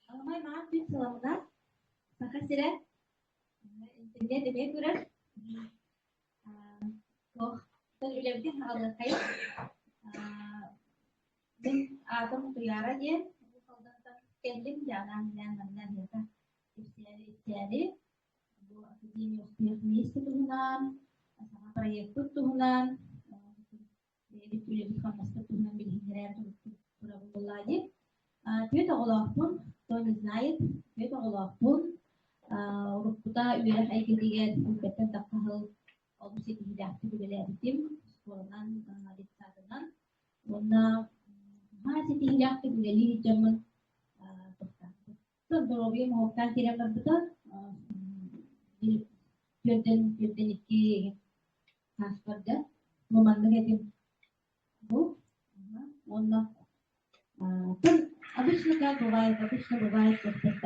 Аламай маан күн сыламына Саха сирэ интернет эмиэ көрөр. Туох үлэбитин саҕалыаххайын. Мин аатым Туйаара диэн Уус Алдантан кэллим дьэ анаан-минээн манна эһиэхэ кэпсээри-ипсээри бу Академия успех вместе туһунан, саҥа проекпыт туһунан, бэйэбит үлэбит-хамнаспыт туһунан билиһиннэрээр турабын буоллаа дии. Түөрт оҕолоохпун, кто не знает, түөрт оҕолоохпун. Уруккута үөрэх эйгэтигэр сүүрбэттэн тахса сыл олус ситиһиилээхтик үлэлээбитим, оскуоланан, детсадынан. Уонна наһаа ситиһиилээхтик үлэлии сылдьаммын тохтоотум. Доруобуйам уһуктаан киирэн барбыта. Түөртэн түөртэн икки сааспарга бу маннык этим. Бу уонна обычно как бывает, обычно бывает курдук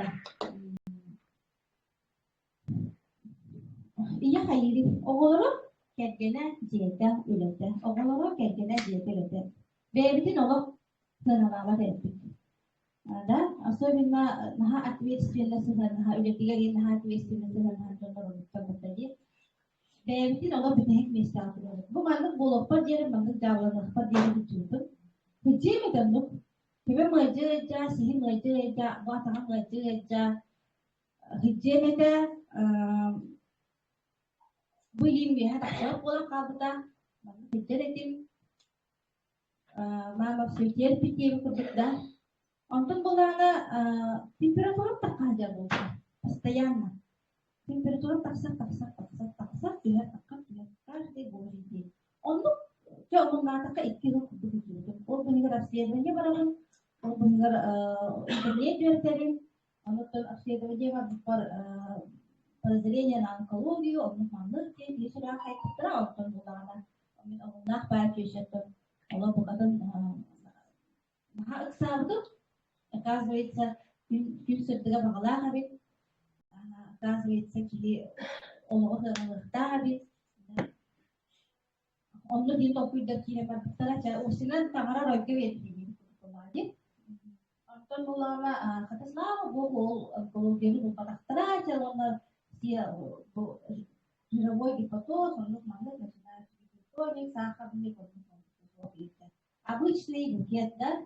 Ийэ хайыырый? Оҕолоро кэргэнэ, дьиэтэ, үлэтэ. Оҕолоро кэргэнэ, дьиэтэ, үлэтэ. Бэйэбитин олох сыаналаабат эбиппит. Да, особенно наһаа ответственно сыһыаннаһа, үлэтигэр иһин наһаа ответственно сыһыаннаһар дьоннор оннуктар буолта дии. Бэйэбитин олох бүтэһик миэстэҕэ туруорабыт. Бу маннык буолуохпар диэри, маннык дьаабыланыахпар диэри сылдьыбытым. Сылдьыам этэ оннук. Төбөм ыалдьа ыалдьа, сиһим ыалдьа ыалдьа, бу атаҕым ыалдьа ыалдьа, Сылдьыам этэ, бу илиим үөһэ тахсыбат буолан хаалбыта. Маннык сылдьар этим. Мама все терпит диэбит курдук да. Онтон буоллаҕына температурам тахха сылдьар буолбута. Постоянно. Температурам тахсар, тахсар, тахсар, тахсар, түһэр, таххар, түһэр. Каждый божий день. Оннук дьэ омуннаатахха икки сыл курдук сылдьыбытым. Ол быыһыгар обследование барабын, ол быыһыгар интернет үөрэтэбин, Онуттан обследование барбыппар подозрение на онкологию, оннук маннык диэн киһи сүрэҕэ хайпыттара, онтон буллаҕына мин омуннаах баар түөсэттэн олох букатын наһаа ыксаабытым. Оказывается, күн, күн сырдыга баҕалаах эбит. Оказывается, киһи олоҕу сыаналыахтаах эбит. Онно диэн толкуйдар киирэн барбыттара. Чэ, усинан таҥара оройго биэрдиин дии. Онтон буллаҕына, хата слава богу, ол онкологияны булбатахтара, чэ уонна все бу жировой гепатоз, оннук маннык начинается гипертоник, сахарный, оннук оннук Обычный букет да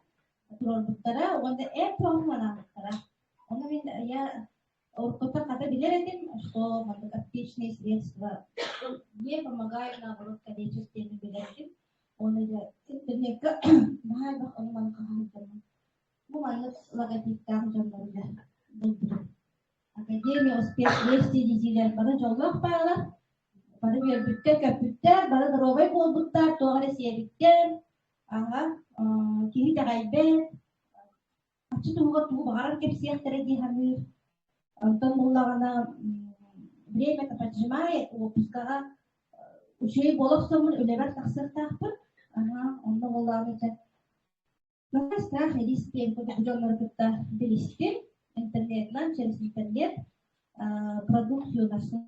туруорбуттара уонна эп оҥун анаабыттара. Ону мин я Уруккуттан хата билэр этим, что маннык аптечные средства не помогают, наоборот, калечат диэни билэр этим. Уонна дьэ интернеккэ наһаа элбэх ону-маны хаһан Бу маннык логотиптаах дьоннору дьэ булбутум. Академия успех вместе дииллэр бары дьоллоох баалар, бары үөрбүттэр-көппүттэр, бары доруобай буолбуттар, туох эрэ сиэбиттэр, аха, киһи итэҕэйбэт, Харчы туһугар тугу баҕарар кэпсиэхтэрэ дии саныыр. Онтон буллаҕына время-то поджимает, уоппускаҕа үчүгэй буола охсоммун үлэбэр тахсыахтаахпын. Аһаа, онно буоллаҕына дьэ наһаа страх и риск диэн курдук дьоннору кытта билистим. Интернетынан, через интернет продукцию нашла.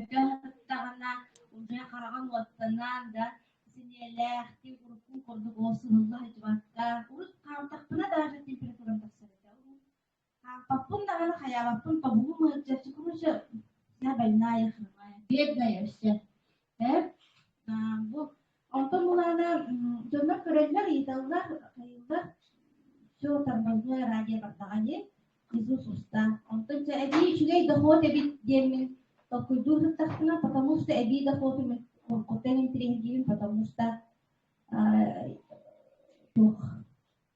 Сыттаҕына уже хараҕын уоттанан да сэниэлээхтик урукку курдук ол сыһылла сылдьыбакка урут хаамтахпына даже температурам тахсар этэ хаампаппын даҕаны хайаабаппын тобугум ыалдьар короче вся больная хромая бедная өссө ээ бу онтон булаана дьоннор көрөллөр ыйыталлар хайыыллар все тормозное радио бардаҕа дии Иисус уста. Онтон дьэ эбии үчүгэй дохуот эбит диэммин толкуйдуу сыттахпына, потому что эбии дохуоту мин уруккуттан интириэһиргиибин, потому что туох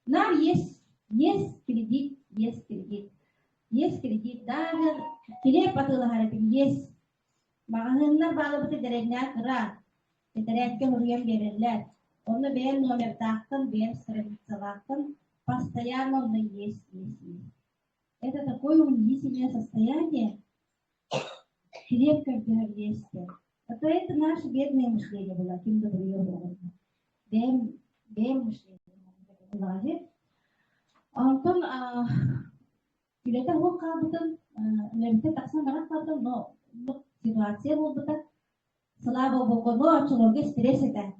нам есть есть кредит, есть кредит, есть кредит, даже килиэп атыылаһар этим, есть. Маҕаһыыннар баалабыты дэриэбинэҕэ кыра, тэтэрээккэ суруйан биэрэллэр. Онно бэйэм номердаахтан, бэйэм страницалаахтан постоянно онно есть, есть, есть. Это такое унизительное состояние. Килиэп көрдөһөр есть Это, это наше бедное мышление было, ким да буруйа буолбатах. Бэйэм, бэйэм мышление. Буоллаҕа Онтон үлэтэ суох хаалбытым, үлэбиттэн тахсан баран хаалбытым, но ситуация буолбута. Слава богу, но оччолорго стресс этэ.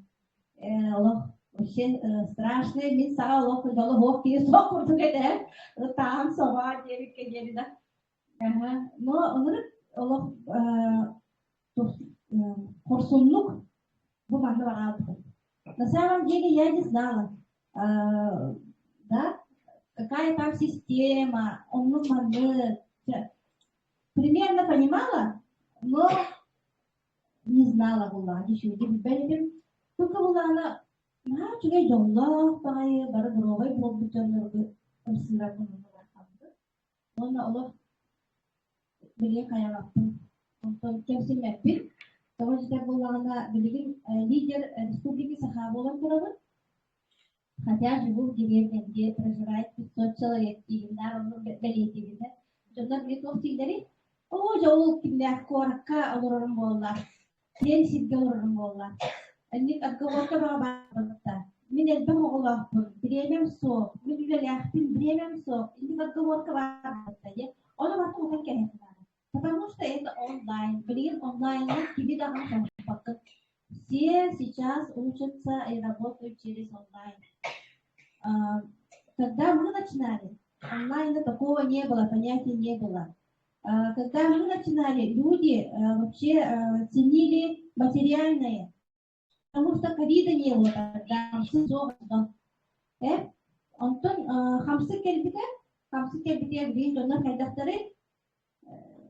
Олох вообще страшный, мин саҕа олох дьоло суох киһи суох курдук этэ. Ытаан соҕаа диэбиккэ диэри да. Но ынырык олох хорсуннук бу манна бараабытым. На самом деле я не знала, да, какая там система, оннук маннык. Примерно понимала, но не знала буоллаҕа үчүгэйдик билбэт этим. Только буоллаҕына наһаа үчүгэй дьоллоох баҕайы бары доруобай буолбут дьоннорго ымсыырарбын онно хаалбытым. Уонна олох билигин хайалаппын. Онтон кэмсиммэппин. Тоҕо дьиэтэр буоллаҕына билигин лидер республики Саха буолан турабын. Хотя живу в деревне, где проживает 500 человек, диигиннээр оннук бэлиэтиибиннэр. Дьоннор били туох дииллэрий? Оо, дьэ ол кимнээх куоракка олорорум буолла, киэҥ сиргэ олорорум буолла. Инник отговорка бөҕө баарбытта. Мин элбэх оҕолоохпун, бириэмэм суох, мин үлэлээхпин, бириэмэм суох, инник отговорка баарбытта диye. Ону барытын утан кэһэтин Потому что это онлайн. Билигин онлайнҥа кими даҕаны соһуппаккын. Все сейчас учатся и работают через онлайн. Когда мы начинали, онлайна такого не было, понятия не было. Когда мы начинали, люди вообще ценили материальное, потому что ковида не было тогда, э? Онтон хамсык кэлбитэ, хамсык кэлбитигэр билигин дьоннор хайдахтарый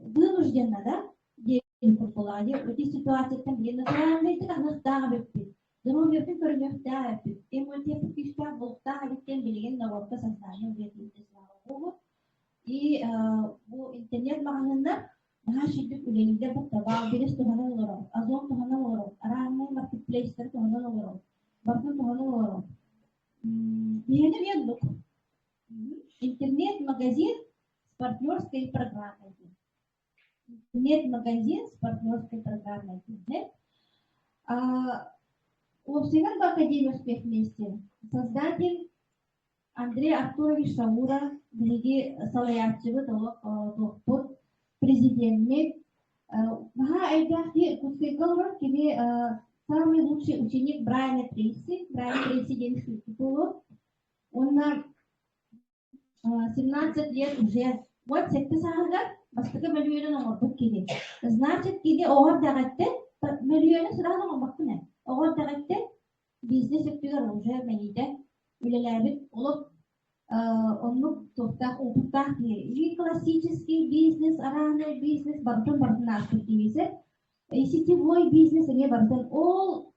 вынужденно, да, диэн курдук Эти ситуацияттан билигин натуральнайдык аныахтаах эбиппит. Здоровьебытын көрүнүөхтээх эбиппит. Иммунитеппит күүстээх буолуохтаах эбиттэн билигин норуокка сознание уветлиитэ слава богу. И бу интернет-маҕаһыыннар наһаа үчүгдүк үлэлииллэр бу Валберес туһанан олорор, Озон туһанан олорор, арааннай маркетплейстары туһанан олорор, барытын туһанан олорор. Биһиэнэ эмиэ оннук. Интернет-магазин с партнерской программой. Интернет-магазин с партнерской программой. Уопсайынан бу Академия успех вместе создатель Андрей Артурович Саура биһиги салайааччыбыт олох туохпут президеммит наһаа элбэх Иркутскайга олорор кини самый лучший ученик Брайана Трейси Брайан Трейси диэн буолуо уонна 17 лет уже 17 сааһыгар бастакы мөлүйүөнүн оҥорбут киһи. Значит, кини оҕо эрдэҕиттэн мөлүйүөнү сразу оҥорбоккун ээ. Оҕо эрдэҕиттэн бизнес өттүгэр уже мэйиитэ үлэлээбит олох оннук туохтаах опыттаах киһи. И классический бизнес, араанай бизнес барытын барытын ааспыт киһи. И сетевой бизнес эмиэ барытын ол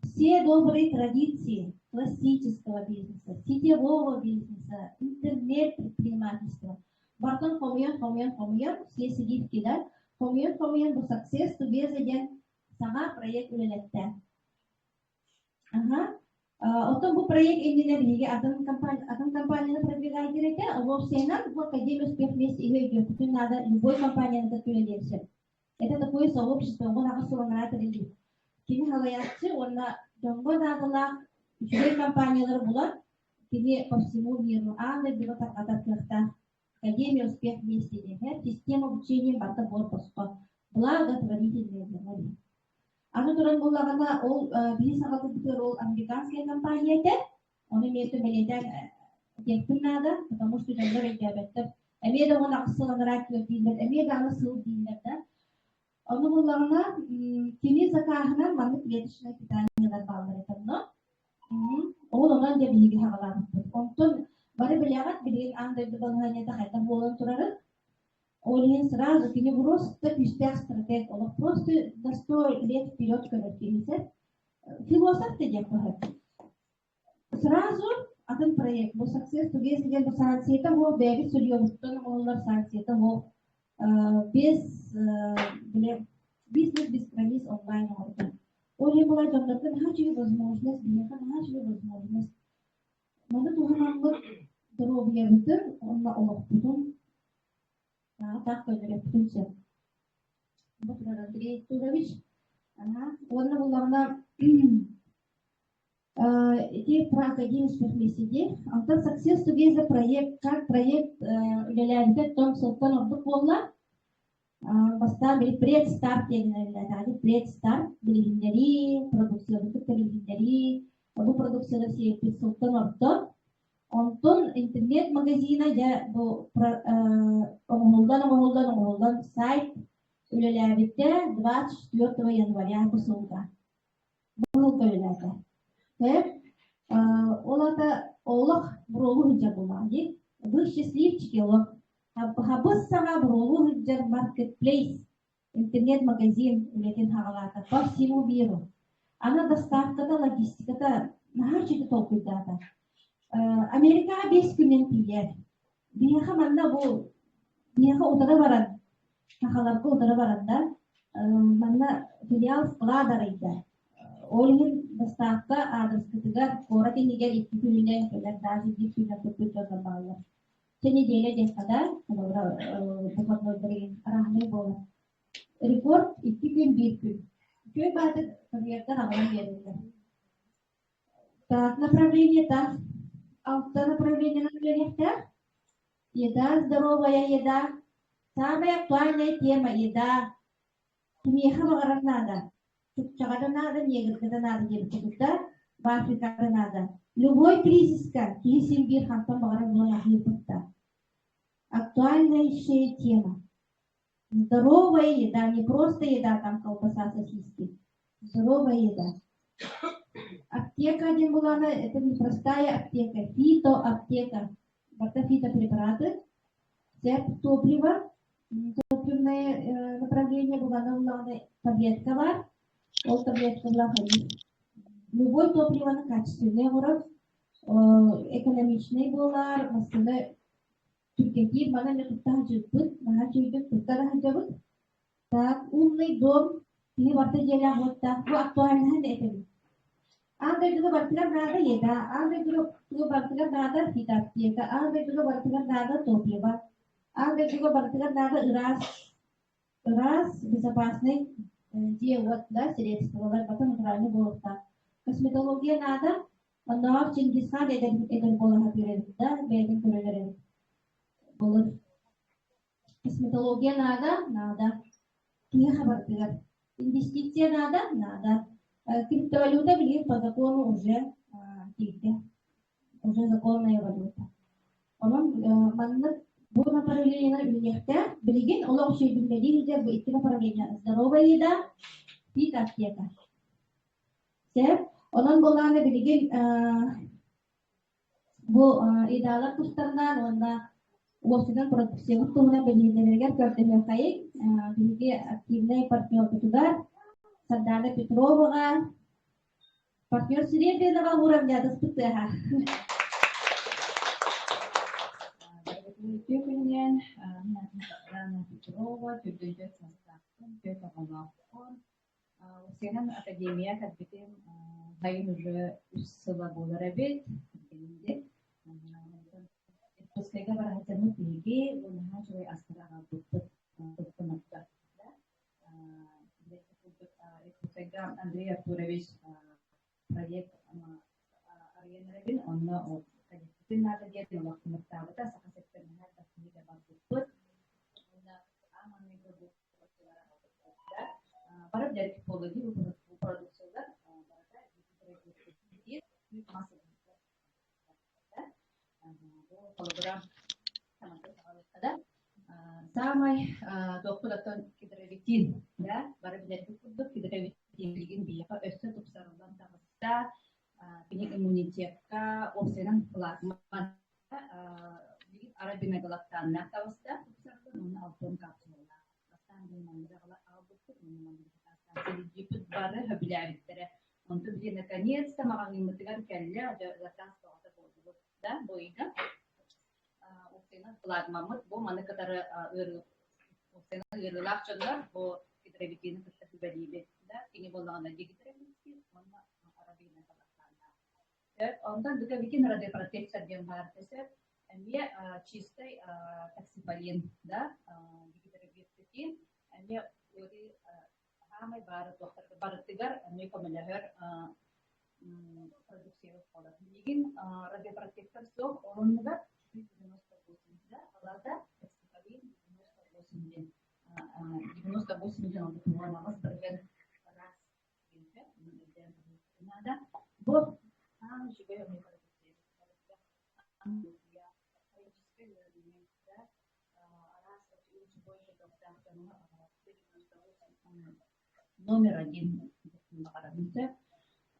Все добрые традиции классического бизнеса, сетевого бизнеса, интернет-предпринимательства. Барытын хомуйан, хомуйан, хомуйан, все сидит да, хомуйан, хомуйан бу Success Together диэн саҥа проект үлэлэттэ. Ага. Оттон бу проект иннинэ биһиги атын компания, атын компанияны продвигать этэ. Уопсайынан бу Академия успех вместе иһэ өйдүөхпүтүн наада любой компанияны кытта үлэлиэн сөп. Это такое сообщество, уон аҕыс сыллараа тэриллибит. Кини салайааччы уонна дьоҥҥо наадалаах үчүгэй компаниялары булан, кини по всему миру аан дойдуга тарҕатар кыахтаах. Академия успех вместе диэн система обучения барыта буор босхо. Благотворительное диэн. Аны туран буоллаҕына, ол биһи саҕалыырбытыгар ол американская компания этэ. Ону эмиэ бэлиэтээн этиэхпин наада, потому что дьоннор өйдөөбөттөр. Эмиэ да 18 сыл анараа өттүгэр дииллэр, эмиэ даҕаны сыл дииллэр да. Ону буллаҕына, кини закааһынан маннык клеточное питаниелар бааллар этэ онно. Ол онон дьэ биһиги саҕалаабыппыт. Онтон бары билэҕит, билигин аан дойду балаһыанньата хайдах буолан турарын. Ол иһин сразу кини просто күүстээх стратег, олох просто на 100 лет вперед көрөр киһи Философ да диэххэ сөп. Сразу атын проект, бу Success Together диэн бу санкцията суох, бэйэбит суруйуобуттан оҥоһуллар санкцията суох, без бизнес без границ онлайн оҥордум. Ол иһин буолар дьоннорго наһаа үчүгэй возможность, биһиэхэ наһаа үчүгэй возможность. Маны туһанаммыт доруобуйабытын уонна олохпутун таах көннөрүөхпүтүн сөп. Бу турар Андрей Турович. Уонна буллаҕына Ити про академических миэстэди. Онтон Success Together проект как проект үлэлээбитэ том сылтан ордук буолла. Бастаан били предстарт диэн үлэлээтэҕи предстарт билиһиннэрии, продукцияны кытта билиһиннэрии, бу продукцияны сиэппит сылтан орто. Онтон интернет-магазина дьэ бу оҥоһуллан оҥоһуллан оҥоһуллан сайт үлэлээбитэ 24 января бу сылга. Бу сылга үлэлээтэ. Сөп. Ол аата олох буруолуу сылдьар буоллаҕа дии. Вы счастливчики олох хабыс саҥа буруолуу сылдьар маркетплейс интернет-магазин үлэтин хаҕалаата по всему миру. Аны доставката, логистиката наһаа үчүгэй толкуйдаата. Америкаҕа 5 күнүнэн тиийэр. Биһиэхэ манна бу биһиэхэ утары баран, сахаларга утары баран да, манна филиал склад арыйда. Ол иһин доставка аадырыскытыгар куорат иһигэр 2 күнүнэн кэлэр, даже биир күнүнэн туппут дьоннор бааллар. Чэ неделя диэххэ да, холобура, выходнойдар арааһынай буолар. Рекорд 2 күн, 1 күн. Үчүгэй баатык курьердар аҕалан биэрэллэр. Так, направление так. Алта направлениенан үлэлиэхтээх. Еда, здоровая еда. Самая актуальная тема еда. Кимиэхэ баҕарар наада. Чукчаҕа да наада, негрга да наада диэбит курдук в Африкаҕа да наада. Любой кризиска киһи син биир хантан баҕарар булан аһыыр да. Актуальнейшая тема. Здоровая еда, не просто еда, там колбаса, сосиски. Здоровая еда. Аптека диэн булаана, это не простая аптека, фитоаптека. Барыта фитопрепараты, Сөп топливо, топливное направление булана улаҕына таблетка бар. Ол таблеткалаах любой топливоны качественный оҥорор, экономичный буолар, массыына түргэтиир, маны эмиэ тутта сылдьыбыппыт, наһаа үчүгэйдик тутта да сылдьабыт. Так, умный дом, киһи барыта дьиэлээх уоттаах, бу актуальнаһын этэбин. Аан дойдуга барытыгар наада еда, аан дойдуга барытыгар наада фитоаптека, аан дойдуга барытыгар наада топливо, аан дойдуга барытыгар наада ыраас, ыраас, безопасный дьиэ-уот да, средстволар бата натуральный буолуохтаах. Косметология наада, оннооҕор Чингисхан эдэр, эдэр буола сатыыр эбит да, бэйэтин көрөлөр эбит. Былыр Косметология наада? Наада. Киһи хабардыгар. Инвестиция наада? Наада. Криптовалюта билигин по закону уже киирдэ. Уже законная валюта. Онон маннык бу направлениелар үүнүөхтээх. Билигин олох үчүгэйдик сылдьар бу икки направление здоровая еда, фит аптека. Сөп. Онон буоллаҕына билигин Бу идеалар тустарынан уонна уопсайынан продукциябыт туһунан билиһиннэрэригэр көрдөһүөххэйиҥ. Биһиги активнай партнербутугар Сардаана Петроваҕа, партнер Серебряного уровня ытыспыт тыаһа. Үтүө күнүнэн, мин аатым Сардаана Петрова, төрдүөйдөн саастаахпын, түөрт оҕолоохпун. Сенан академия кэлбитим сайын уже үс сыла буолар эбит. Иркутскайга бара сылдьаммыт биһиги наһаа үчүгэй астары аҕалбыппыт туттунарга. Иркутскайга Андрей Артурович проект арыйан эрэбин, онно кадеттипин наада диэн олохтумуттаабыта, Саха сиртэн наһаа элбэх киһигэ барбыппыт. Уонна аан маҥнайгы Бары дьарык продукциялар барыта холобура саамай туохпут оттон кедровитин да бары билэрбит курдук кедровитин билигин биһиэхэ өссө тупсарыллан таҕыста кини иммунитекка уопсайынан плазма билигин арабиногалактаннаах таҕыста тупсарыллан уонна алтон капсулалаах бастаан диэн манныгы аҕалбыппыт уонна манныгы саастаан бары сөбүлээбиттэрэ онтон билигин наконец-то маҕаһыыммытыгар кэллэ заказ тоҕото буоллубут да бу ыйга уопсайынан флагмаммыт бу маны кытары ыарыы уопсайынан ыарыылаах дьоннор бу кедровитины кытта сүбэлиибит да кини буоллаҕына дигитровитин уонна арабина талахтааннаах сөп онтон быковитин радиопротектор диэн баар сөп эмиэ чистай таксипалин да дигитровитин эмиэ ыарыы саамай баары туохтарга барытыгар эмиэ көмөлөһөр. Продукциябыт буолар. Билигин радиопротектор суох, ол оннугар 98 да, алата Эксикалин 98 диэн 98 диэн 68% раз наада. Бу аан үчүгэй хроническай ыарыыны араас номер один баҕарабын сөп.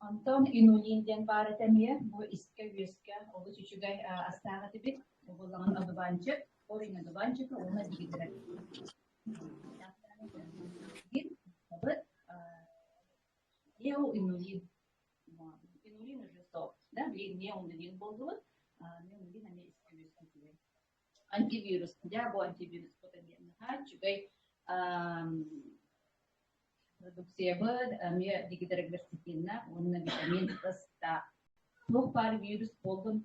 Онтон инулин диэн баар этэ эмиэ, бу искэ-үөскэ олус үчүгэй астаах этибит. Буоллаҕын одуванчик, корень одуванчика уонна дигидра. Неоинулин. Инулин уже стоп, да, неоинулин буоллубут. Неоинулин эмиэ искэ-үөскэ үчүгэй. Антивирус. Дьэ, бу антивирус наһаа үчүгэй продукциябыт эмиэ дигидроглерцетинна уонна витамин С-таах. Туох баар вирус буоллун,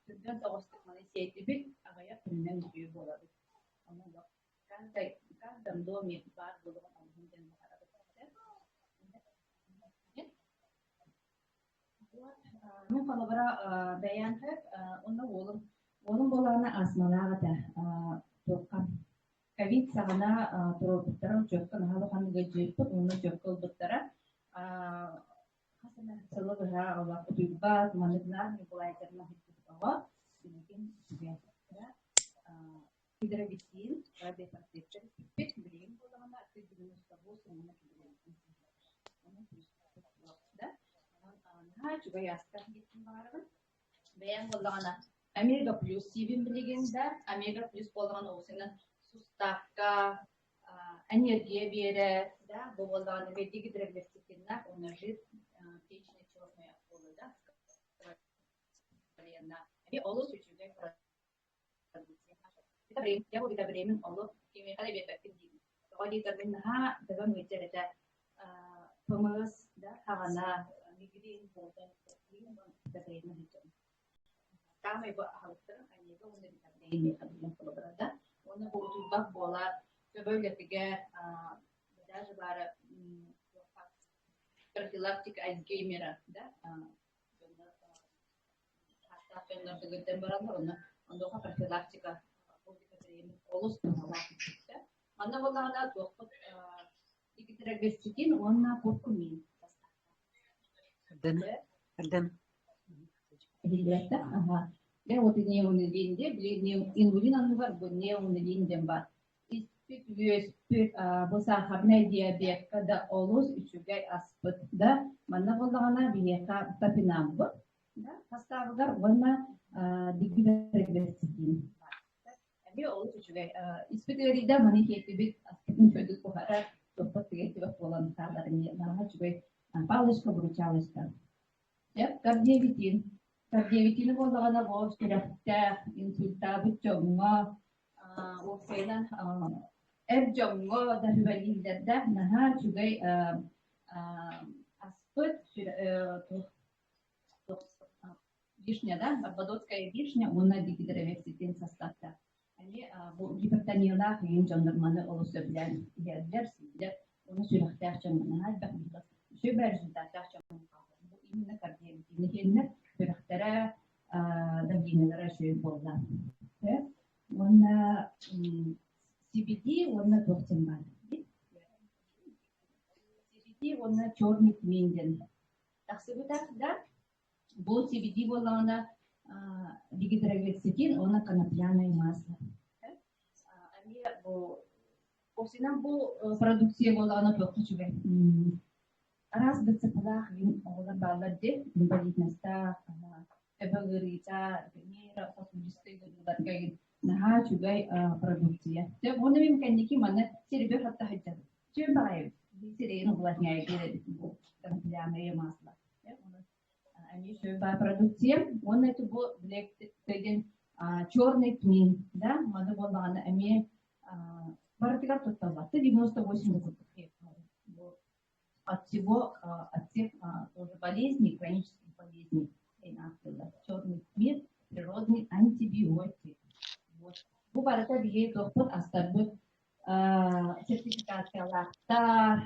түргэн соҕустук маны сиэтибит, аҕыйах күнүнэн үтүө буолабыт. Ону каждый, каждом доме баар буолуон олуһун диэн баҕарабыт. Мин холобура бэйэм сөп, уонна уолум уолум буоллаҕына астмалаах этэ. Туохха ковид саҕана туруорбуттара учуокка наһаа улаханнык ыалдьыбыппыт уонна учуокка ылбыттара. Хас эмэ сылы быһа олох утуйбат, маннык наар небулайзерынан сылдьыбыт оҕо билигин үчүгэй. Гидровитин, радиопротектор испиппит, билигин буоллаҕына 98 уонна килограмм да. Онон наһаа үчүгэй астаах диэхпин баҕарабын. Бэйэм буоллаҕына Омега плюс сиибин билигин да, Омега плюс буоллаҕына осенен суставка энергия биэрэр, да, бу буоллаҕына гидроглицетиннаах уонна жир печени черная акулы, да, олус үчүгэй Витамин олус кимиэхэ да биэрбэппин диибин. Тоҕо диэтэрбин наһаа төбөм ыалдьар этэ. ПМС да хаҕана мигрень буолан Саамай бу аһылыктарым омега уонна витамин миэхэ билэн холобура да. Уонна бу утуйбат буолаат, төбө үлэтигэр даже баара профилактика Альцгеймера да Ааттаах дьоннор төгүрдэн бараллар, онно онуоха профилактика олус туһалаах. Манна буоллаҕына туохпут икитрогерцетин уонна куркумин Эрдэн эрдэн Иһиллибэттэ? Аха. Дьэ, вот неонулин диэ, били инулин анныгар бу неонулин диэн баар. Испит, үөспүт, бу сахарнай диабекка да олус үчүгэй аспыт да. Манна буоллаҕына биһиэхэ топинамбыт да састаабыгар уонна дигидроглицетин. Эмиэ олус үчүгэй. Испит ыарыйда маны иһиэтибит, аспытын үчүгэйдик буһара, туппат тигэтибэт буолан хаалар эмиэ наһаа үчүгэй палочка-выручалочка. Сөп, кардиовитин. Кардиовитини буоллаҕына бу сүрэхтээх, инсультаабыт дьоҥҥо, уопсайынан эр дьоҥҥо да сүбэлииллэрдээх наһаа үчүгэй аспыт вишня, да, барбадотская вишня уонна дигидроверситин састааптаах. Эмиэ бу гипертониялаах игин дьоннор маны олус сөбүлээн иһэллэр, сииллэр. Уонна сүрэхтээх дьоҥҥо наһаа элбэх үчүгэй результаттаах дьон хаалар. Бу именно кардиовитины иһэннэр сүрэхтэрэ давлениелара үчүгэй буолла. Уонна CBD уонна туох диэн баар? CBD уонна черный тмин диэн тахсыбыта да. Бу CBD буоллаҕына дигидроглицетин уонна конопляное масло. Эмиэ бу осинан бу продукция буоллаҕына туохха үчүгэй. Араас ДЦП-лаах оҕолор бааллар дии, инвалидностаах, төбө ыарыыта, нейрососудистый ыарыыларга наһаа үчүгэй продукция. Дьэ, уонна мин кэнники маны сирбэр хатта сылдьабын. Үчүгэй баҕайы сирэйин увлажняет бу конопляное масло. Эмиэ үчүгэй баа продукция. Уонна это бу деген черный тмин, да, маны буоллаҕына эмиэ барытыгар тутталлар. 98 курдук от всего, от всех тоже болезней, хронических болезней. Черный тмин природный антибиотик. Вот. Бу барыта биһиги туохпут астарбыт сертификациялаахтар,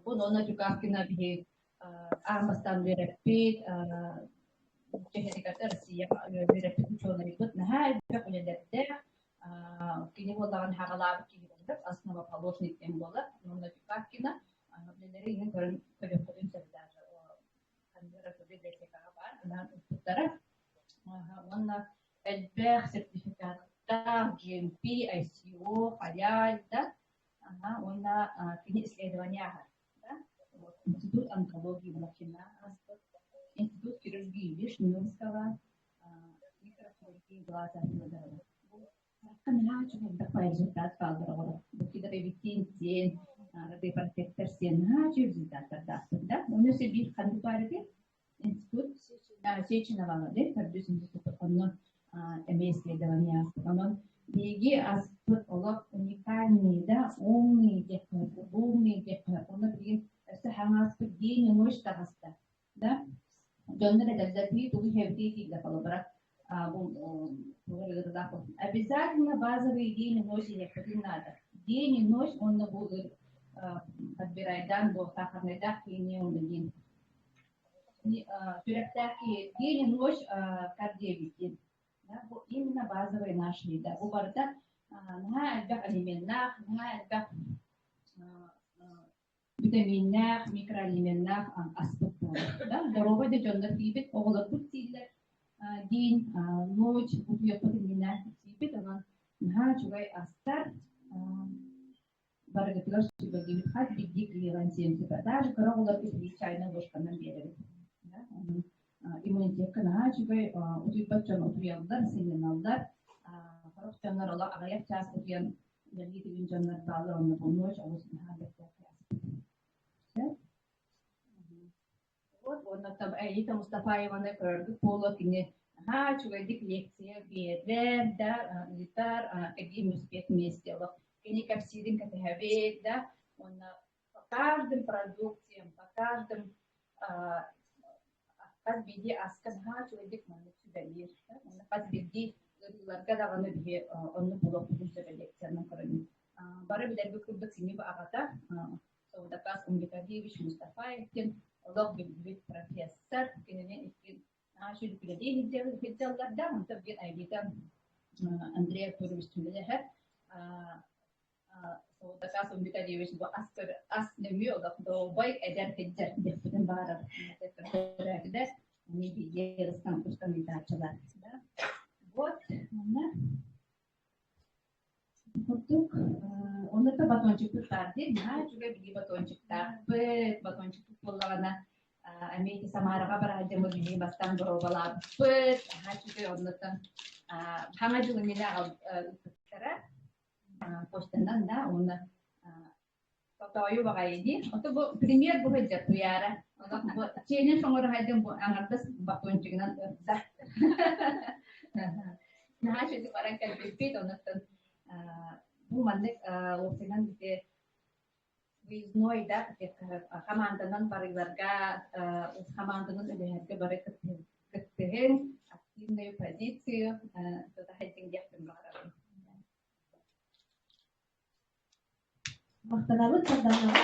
бу Нонна Тюкавкина биһиги Аан бастаан үөрэппит, Чэхэтигэр Россияҕа үөрэппит учуонайбыт наһаа элбэх үлэлэрдээх, кини буоллаҕын хаҕалаабыт киһи буолар, основоположник диэн буолар. Онно Тюкавкина үлэлэри иһин көрөн көрүөххүтүн сөп даже библиотекаҕа баар, анаан ыппыттара. Уонна элбэх сертификаттаах GMP, ICO, Халяль да, уонна кини исследование ааһар. Институт онкологии Блохина ааспыт, Институт хирургии Вишневского, микрохирургии глаза Федорова. Наһаа үчүгэй результат бааллар оҕолор. Бу кидровитин сиэн, радиопротектор сиэн наһаа үчүгэй результаттардаахпыт да. Оны өссө биир ханнык баар эбит? Институт Сеченова төрдүс институт онно эмиэ исследование ааспыт. Онон биһиги аспыт олох уникальный да, умный диэххэ, умный диэххэ. Онно билигин өссө хаҥааспыт день и ночь таҕыста. Да? Дьоннор этэллэр, биир тугу иһэбитий дииллэр холобура. Обязательно базовый день и ночь иһиэххитин наада. День и ночь уонна бу подбирайдаан бу сахарнайдаах киини уонна диэн Сүрэхтээх киһи день и ночь кардиовитин. Да, бу именно базовый наш еда. Бу барыта наһаа элбэх элеменнаах, наһаа элбэх витаминнээх, микроэлеменнаах аспыт буолар. Да, здоровый да дьоннор тиийбит, оҕолорбут сииллэр день, ночь утуйаппыт иннинэ сииппит, онон наһаа үчүгэй астар. Барыгытыгар сүбэлиибит хас биирдии клиент сиэн даже кыра оҕолорго биир чайнай ложканан биэрэбит. Иммунитекка наһаа үчүгэй утуйбат дьон утуйаллар, сынньаналлар. Сорох дьоннор олох аҕыйах чаас утуйан үлэлии түгүн дьоннор бааллар, онно бу ночь олус наһаа бэртээхэй аспыт. Вот, уонна там Аэлита Мустафаеваны көрөргүт буолуо, кини наһаа үчүгэйдик лекция биэрэр да, ыытар, каким успех вместе олох кини кэпсиирин кэтэһэбит да, уонна по каждым продукциям, по каждым хас биирдии аска наһаа үчүгэйдик маннык сүбэлиир. Уонна хас биирдии ыарыыларга даҕаны биһи оннук булуохпутун сөп лекциянан көрөн. Бары билэрбит курдук кини бу аҕата Саудакас Умбекадиевич Мустафаев диэн олох биллибит профессор. Кинини икки наһаа сүрүкүлэлии сылдьаллар да, онтон биир Айгита Андрей Артурович түмэлэһэр. Саудакас Умбекадиевич бу ас ас нөҥүө олох дообой эдэр сылдьар диэхпитин баҕарар. Көрөөтүлэр. Они биһиги ырыстан тустан ыытааччылар. Вот, манна Курдук, онно да батончикпыт баар дии, наһаа үчүгэй биһиги батончиктаахпыт, батончикпыт буоллаҕына эмиэ ити Самараҕа бараат дьоммут биһиги бастаан боруобалаабыппыт, наһаа үчүгэй оннуттан хаҥа дьыл иннинэ ыыппыттара почтанан да уонна Тотоойу баҕайы дии. Ото бу пример бу сылдьар Туйаара. Онон бу чиэнин соҥоро сылдьан бу аҥардас батончигынан ырда. Наһаа үчүгэй баран кэлбиппит. Онуттан бу маннык уопсайынан ити выездной да хамаанданан барыыларга хамаанданан үлэһэргэ бары кыттыһын, активную позицию тута сылдьыҥ диэхпин баҕарабын. Махтанабыт Сарданаҕа.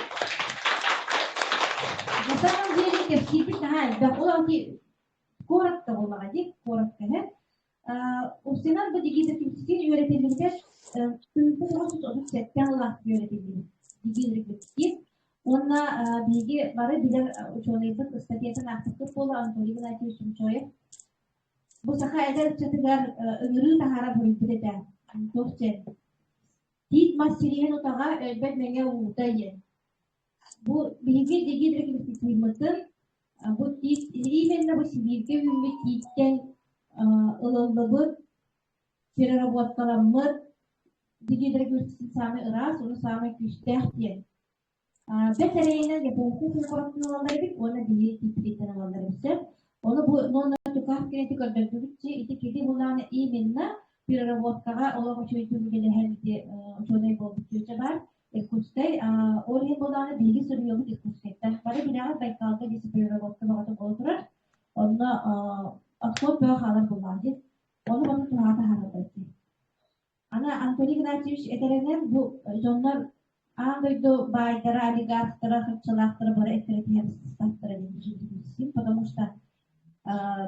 На самом деле кэпсиирбит наһаа элбэх. Ол ити коротко буоллаҕа дии, коротко иһэр. Устинан бу дигидр үөрэтиллибитэ 1937 сыллаах үөрэтиллибит дигидрикпит. Уонна биһиги бары билэр учуонайбыт ыстатыйатын аахпыккыт буолуо Анатолий Игнатьевич Чумчоев. Бу саха эдэр ыччатыгар ыҥырыы таһаарар буруйбут этэ. Туох диэн Тиит мас силиһин утаҕа өлбөт мэҥэ уута диэн. Бу биһиги дегидрокинестетизммытын бу тиит именно бу Сибииргэ үүммүт тииттэн ылыллыбыт, переработкаламмыт дегидрокинестетизм саамай ыраас уонна саамай күүстээх диэн. Бэрт эрэйинэн японцы куораттан ылаллар эбит уонна биһиги тииппититтэн ылаллар эбит сөп. Ону бу нонна тукаах кинити көрдөрдүбүт чи ити киди булааны именно переработкаҕа олох үчүгэйдик үлэлэһэн ити учуонай буолбут чүөчэ баар Иркутскай. Ол иһин булааны биһиги суруйуобут Иркутскайтан. Бары билэҕит Байкалга диси переработка бөҕөтө буола турар. Онно отход бөҕө хаалар буллаҕа дии. Ону бары туһаҕа таһаараллар дии. Аны Анатолий Игнатьевич этэринэн, бу дьоннор Аан дойду баайдара, олигархтара, харчылаахтара бары эттэрэ сыстахтара диэн потому что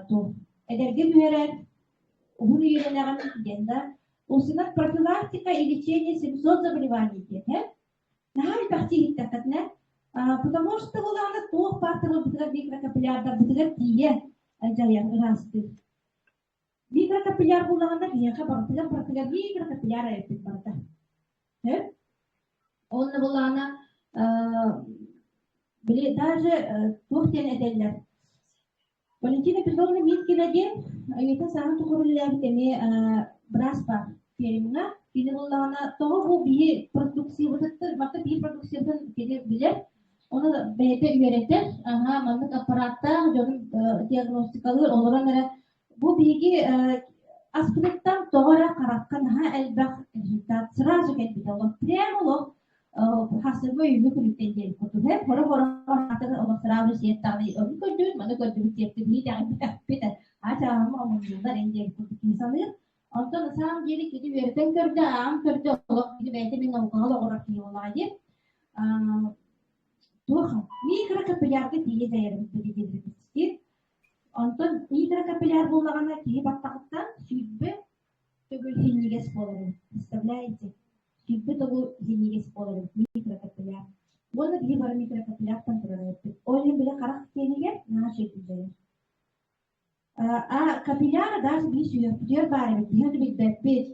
туох эдэргэ түһэрэр, уһун үйэлэнэҕин диэн да. Усунан профилактика и лечение 700 заболеваний диэн, э? Наһаа элбэхтии иһиттэххитинэ, потому что булааны туох баар тылбытыгар микрокапиллярдарбытыгар тиийэ дьайан ыраастыыр. Микрокапилляр буллаҕына биһиэхэ барытыгар барытыгар микрокапилляр эппит барыта. Сөп? Онно булаана били даже туох диэн этэллэр Валентина Петровна Минкина диэн үйэтин сааһын тухары үлэлээбит эмиэ быраас баар фермаҥа. Кини буоллаҕына тоҕо бу биһи продукциябытыттан барыта биир продукциябытын кини билэр. Ону бэйэтэ үөрэтэр. Аһаа, маннык аппарааттаах дьонун диагностикалыыр олорон эрэ бу биһиги аспытыттан тоҕо эрэ харахха наһаа элбэх результат сразу кэлбитэ. Олох прямо олох хасырга үйүҥҥү күнүттэн диэн курдук һэ хоро-хоро олох сразу сиэттаҕына ону көрдүбүт маны көрдүбүт диэппит итэҕэйбэтэхпит аачааһыма омуннуулар эн диэн курдук киһи саныыр. Онтон на самом деле кини үөрэтэн көрдө, аам көрдө, олох кини бэйэтэ мин наукаҕа олоҕурар киһи буоллаҕа дии. Туох микрокапиллярга тиийэ дьайарын билигин Онтон микрокапилляр буоллаҕына киһи баттаҕыттан 20 төгүл синньигэс буоларын представляете? 20 төгүл синньигэс буоларын микрокапилляр. Уонна биһи бары микрокапилляртан турар эбиппит. Ол иһин били харах киэнигэр наһаа үчүгэй А капилляры даже биир сүһүөхпүтүгэр баар эбит, биһи ону билбэппит.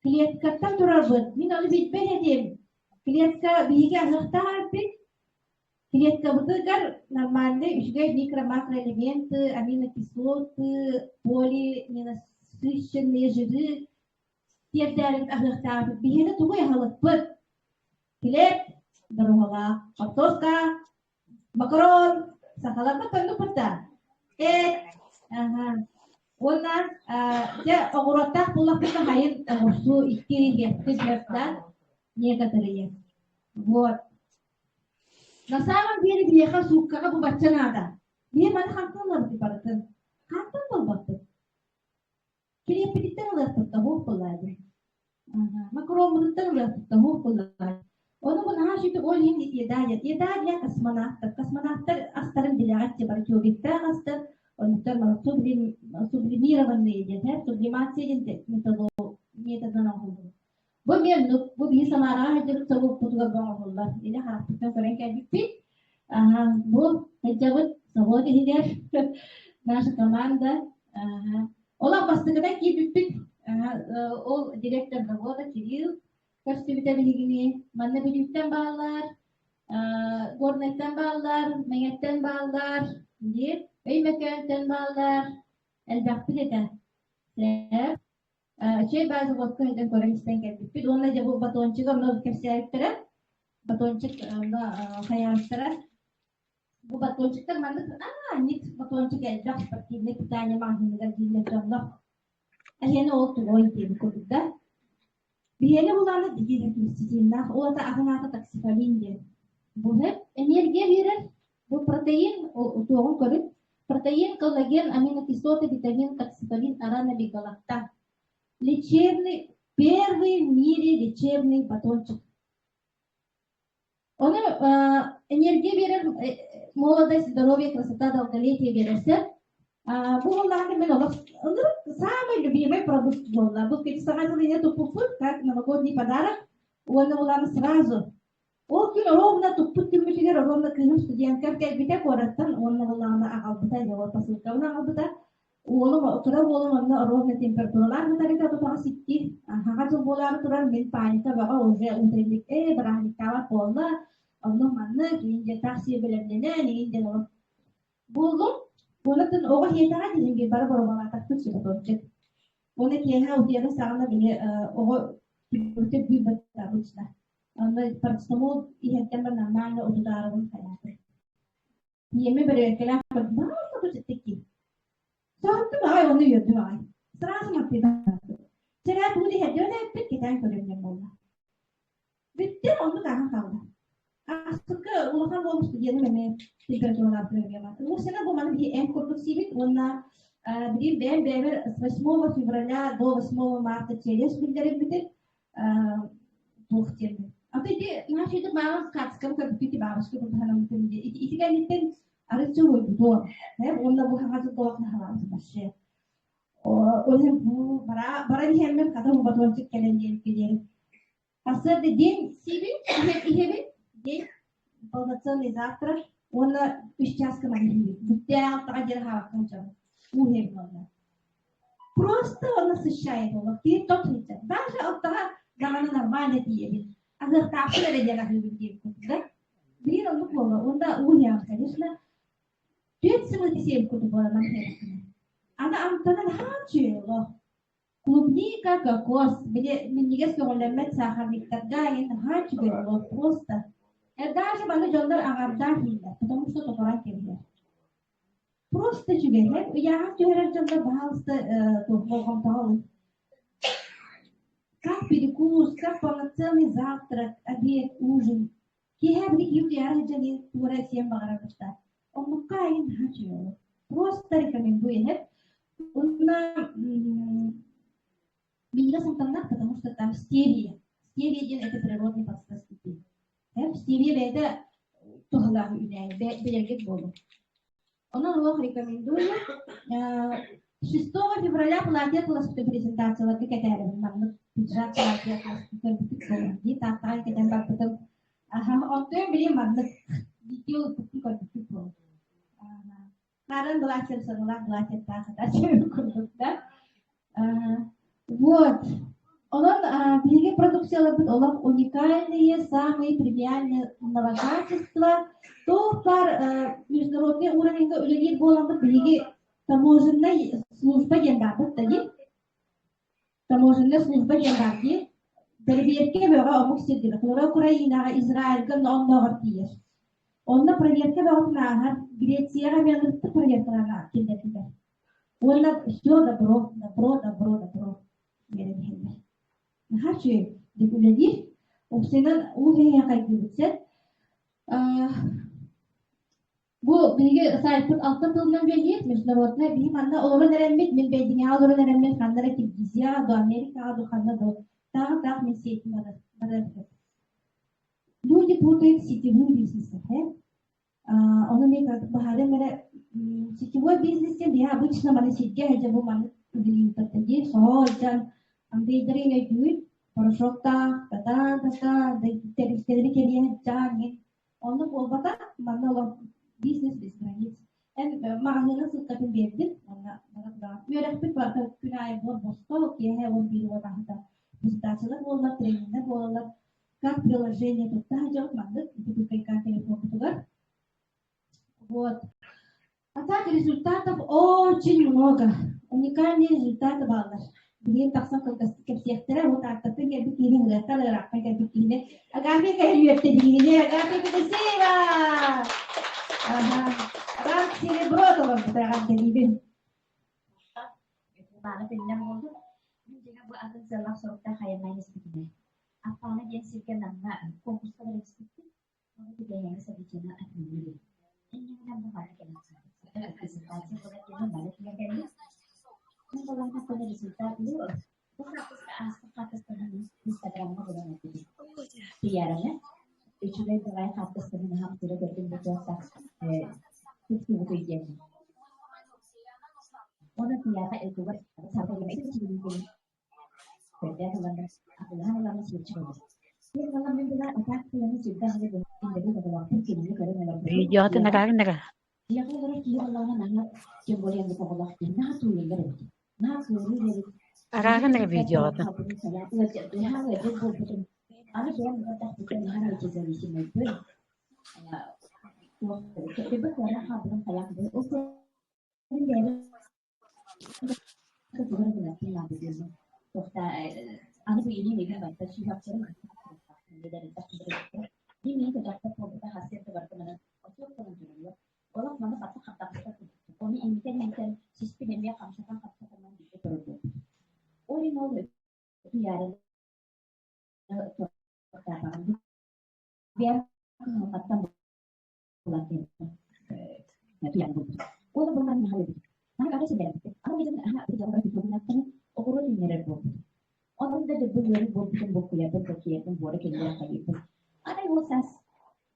Клеткаттан турарбыт, мин ону билбэт этим. Клетка биһиги аһыахтаах эбиппит, Клеткабытыгар нормальный үчүгэй микро-макроэлементы, аминокислоты, полиненасыщенные жиры тиэрдээрин аһыахтаахпыт. Биһиэнэ тугуй аһылыкпыт? Килиэп, доруоһалаах, хортуоска, макарон, сахаларбыт оннукпут да. Эт, аха. Уонна дьэ оҕуруоттаах буоллахпытына хайын оҕурсу икки иһиэхпит сөп да некоторые. Вот. На самом деле биһиэхэ сууккаҕа бу бачча наада. Биһи маны хантан ылабыт барытын? Хантан булбаппыт? Килиэппититтэн ылыахпыт да суох буоллаа дии. Макароммутуттан ылыахпыт да суох буоллаа. Ону бу наһаа үчүгэй ол иһин еда еда для космонавтов. Космонавтар астарын билэҕит бары тюбиктаах астар, оннуктар сублимированные диэн, сублимация диэн методынан оҥоһуллубут. Бу эмиэ оннук, бу биһи Самараҕа сылдьыбыт собуоппутугар бу оҥоһуллар. Илэ харахпыттан көрөн кэлбиппит. Аха, бу сылдьабыт собуот иһигэр наша команда. Аха. Олох бастакынан киирбиппит. Аха, ол директор завода Кирилл көрсүбүтэ биһигини. Манна Бүлүүттэн бааллар, Горнайтан бааллар, Мэҥэттэн бааллар, диир. Өймөкөөнтөн бааллар. Элбэхпит этэ. Сөп. Чэй бааза уокка көрөн истэн кэлбиппит уонна дьэ бу батончигы онно кэпсээбиттэрэ. Батончик онно хайаабыттара. Бу батончиктар маннык аа ник батончик элбэх спортивнай питание маҕаһыыныгар дииллэр дьоннор. Эһиэнэ ол тугой диэбит курдук да. Биһиэнэ булааны дигиэкиститиннээх ол ата атын аата таксифалин диэн. Бу энергия биэрэр Бу протеин туоҕун көрүн протеин, коллаген, аминокислоты, витамин, токсиколин, аранолиголактан. Лечебный, первый в мире лечебный батончик. Ону энергия биэрэр молодость, здоровье, красота, долголетие биэрэрсэ. Бу буоллаҕына мин олох самый любимый продукт буолла. Бу саҥа жыл иһэ туппуппут, как новогодний подарок. Уонна булааны сразу Ол күн ровно туппут күммүтүгэр ровно кыыһым студенткам кэлбитэ куораттан уонна буоллаҕына аҕалбыта дьэ посылкабын аҕалбыта. Уолум кыра уолум онно ровно температуралаах бытарыта тутаҕа сикки хаҕа дьыл буолаары туран мин паника бөҕө уже утренник ээ бырааһынньыктаабат буолла онно маннык иин диэн такси бэлэмнэнэн иин диэн олох буоллум уонна оҕо иһиэтэҕэ диэн бары боруобалаатахпыт субутуончик уонна киэһэ утуйарын саҕана били оҕо түбүртэ бүүрбэт обычно Онно парацетамол иһэртэн бар нормально утутаарыбын хайаатым. Ийэми бэрэбиэркэлээх көрдүм, баҕар ситтик Соһуттум аҕай уонна үөрдүм аҕай. Сразу маппыйда. Чэрээ тугу иһэрдиэн эппит кэтээн көрүм буолла. Бүттэ оннук ааһан хаалла. Ааспыкка улахан уол студеным эмиэ температуралаах эмиэ Мусина бу маны биһи эн курдук сиибит уонна билигин бэйэм бэйэбэр с 8 февраля до 8 марта челлендж биллэрбитим туох диэн. Ата ити наша мааҕын хаатыскам көрбүт ити бабушка курдук ити ити кэнниттэн арыччы уойбутуом. Уонна бу хаҥа дьыллаах наһалаабыт вообще. Ол иһин бу бара баран иһэммин хата батончик кэлэн диэбиккэ диэри. Сарсыарда день сиибин, иһэбин, день полноценный завтрак уонна үс чааска маны иһиибин. Бүттээх алтаҕа диэри хаалбакка сылдьабын. Уу иһэбин уонна. Просто он насыщает олох. Киһи тот сылдьар. Даже алтаҕа даҕаны нормально тиийэбин. Аһыахтаахпын эрэ диэн аһыыбын диэбит да. Биир оннук буолла. Уонна уу иһэҕин, конечно. Түөрт сымыыты сиэбит курдук буолан маҥнайбыккына. Аны амтана наһаа үчүгэй олох. Клубника, кокос, били минньигэс көҕүлэммэт сахарниктарга иһин наһаа үчүгэй олох просто. Даже маны дьоннор аҥардаах иһиллэр, потому что тоторон кэбиһэр. Просто үчүгэй. Ыйааһын түһэрэр дьоннор, пожалуйста, болҕомтоҕо ылын. Как перекус, как полноценный завтрак, обед, ужин. Киэһэ били киһи утуйаары сылдьан туора сиэн баҕарар быста. Оннукка айын наһаа үчүгэй олох. Просто рекомендую иһэр. Уонна минньигэс амтаннаах, потому что там стевия. Стевия диэн это природный подсластитель. Стевия бэйэтэ туһалаах үүнээйи, бэлэргит буолуҥ. Онон олох рекомендую. 6 февраля платье кыласпыты презентацияларга кэтээрибин. Маннык пиджак платье кыласпыт көрбүтүк буолуҥ дии. Тааттаҕа кэтэн барбытым. Аха, онтон билим маннык видео ылбыттыы көрбүттүк буолуҥ. Хаарыан былааччыйа сыаналаах былааччыйаттаах сытар курдук да. Вот. Онон биһиги продукцияларбыт олох уникальные, самые премиальные качества. Туох баар международный уровеньга үлэлиир буоламмыт биһиги таможенная служба диэн баарбыт да дии. Таможенная служба диэн баар дии. Бэрэбиэркэ бөҕө омук сирдэрэ, холобура Украинаҕа, Израильга оннооҕор тиийэр. Онно проверка бөҕөтүн ааһар, Грецияҕа эмиэ ынырыктык проверкалаан киллэрдилэр. Уонна все добро, добро, добро, добро диэн иһэллэр. Наһаа үчүгэй деп үлэлиир. Уопсайынан уу иһэ хайгыыбыт сэр. Бу биһиги сайтпыт алта тылынан үлэлиир, международнай. Биһи манна олорон эрэммит, мин Бэйдиҥэҕэ олорон эрэммин, ханна эрэ Киргизияҕа до Америкаҕа до ханна до таах-таах мин сиэтим барар Люди путают сетевым бизнесом, Ону мен баһарым эрэ сетевой бизнес диэн я обычно маны сиргэ сылдьа бу маны үлэлиибиттэн дии соһо сылдьан андыйдарын өйдүүр порошоктаах татаан татаан тэрилтэлэри кэрийэ сылдьаан Онно буолбатах, манна олох бизнес без границ. Эн маҕаһыына сыыккатын биэрдим, уонна баран үөрэхпит барыта күн аайы буор босхо, киэһэ 11 уон презентациялар буолаллар, трениннэр буолаллар. Как приложение тутта сылдьабыт маннык, ити быыкайкаан телефоммутугар. Вот. А так результатов очень много. Уникальные результаты бааллар. Билигин тахсан кылгастык кэпсиэхтэрэ, вот ааттаттан кэлбит киһини ыҥырыахтар, ыраахтан кэлбит киһини Агафья кэлиэттэ диигини, Агафья Федосеева! Ага. Ранг серебро толорбута эҕэрдэлиибин. Мааны төннөн буолдум. Мин дьиҥэ бу атын сыаллаах соруктаах айаннаан испитим. Аппааны диэн сиргэ Намҥа конкурска баран испиппит. Ону тигээйэҕи событиены атыылыыр. Иннинэн бу бары кэлэн презентация буолар диэн бары кэлэн кэллим. Мин балаһан результат бу хаартыска ааспыт хаартысканы Инстаграмҥа булан ылбытым. Пиараны үчүгэй баҕайы хаартысканы наһаа утура көрдүм бу туохта туттубутуй диэн. Оны пиаха ютубар Көрдөөн ыланнар, атылаһан ыланнар сиэччи буолар. Видеоҕытын араарынара. Араарынара видеоҕытын. Арай ол саас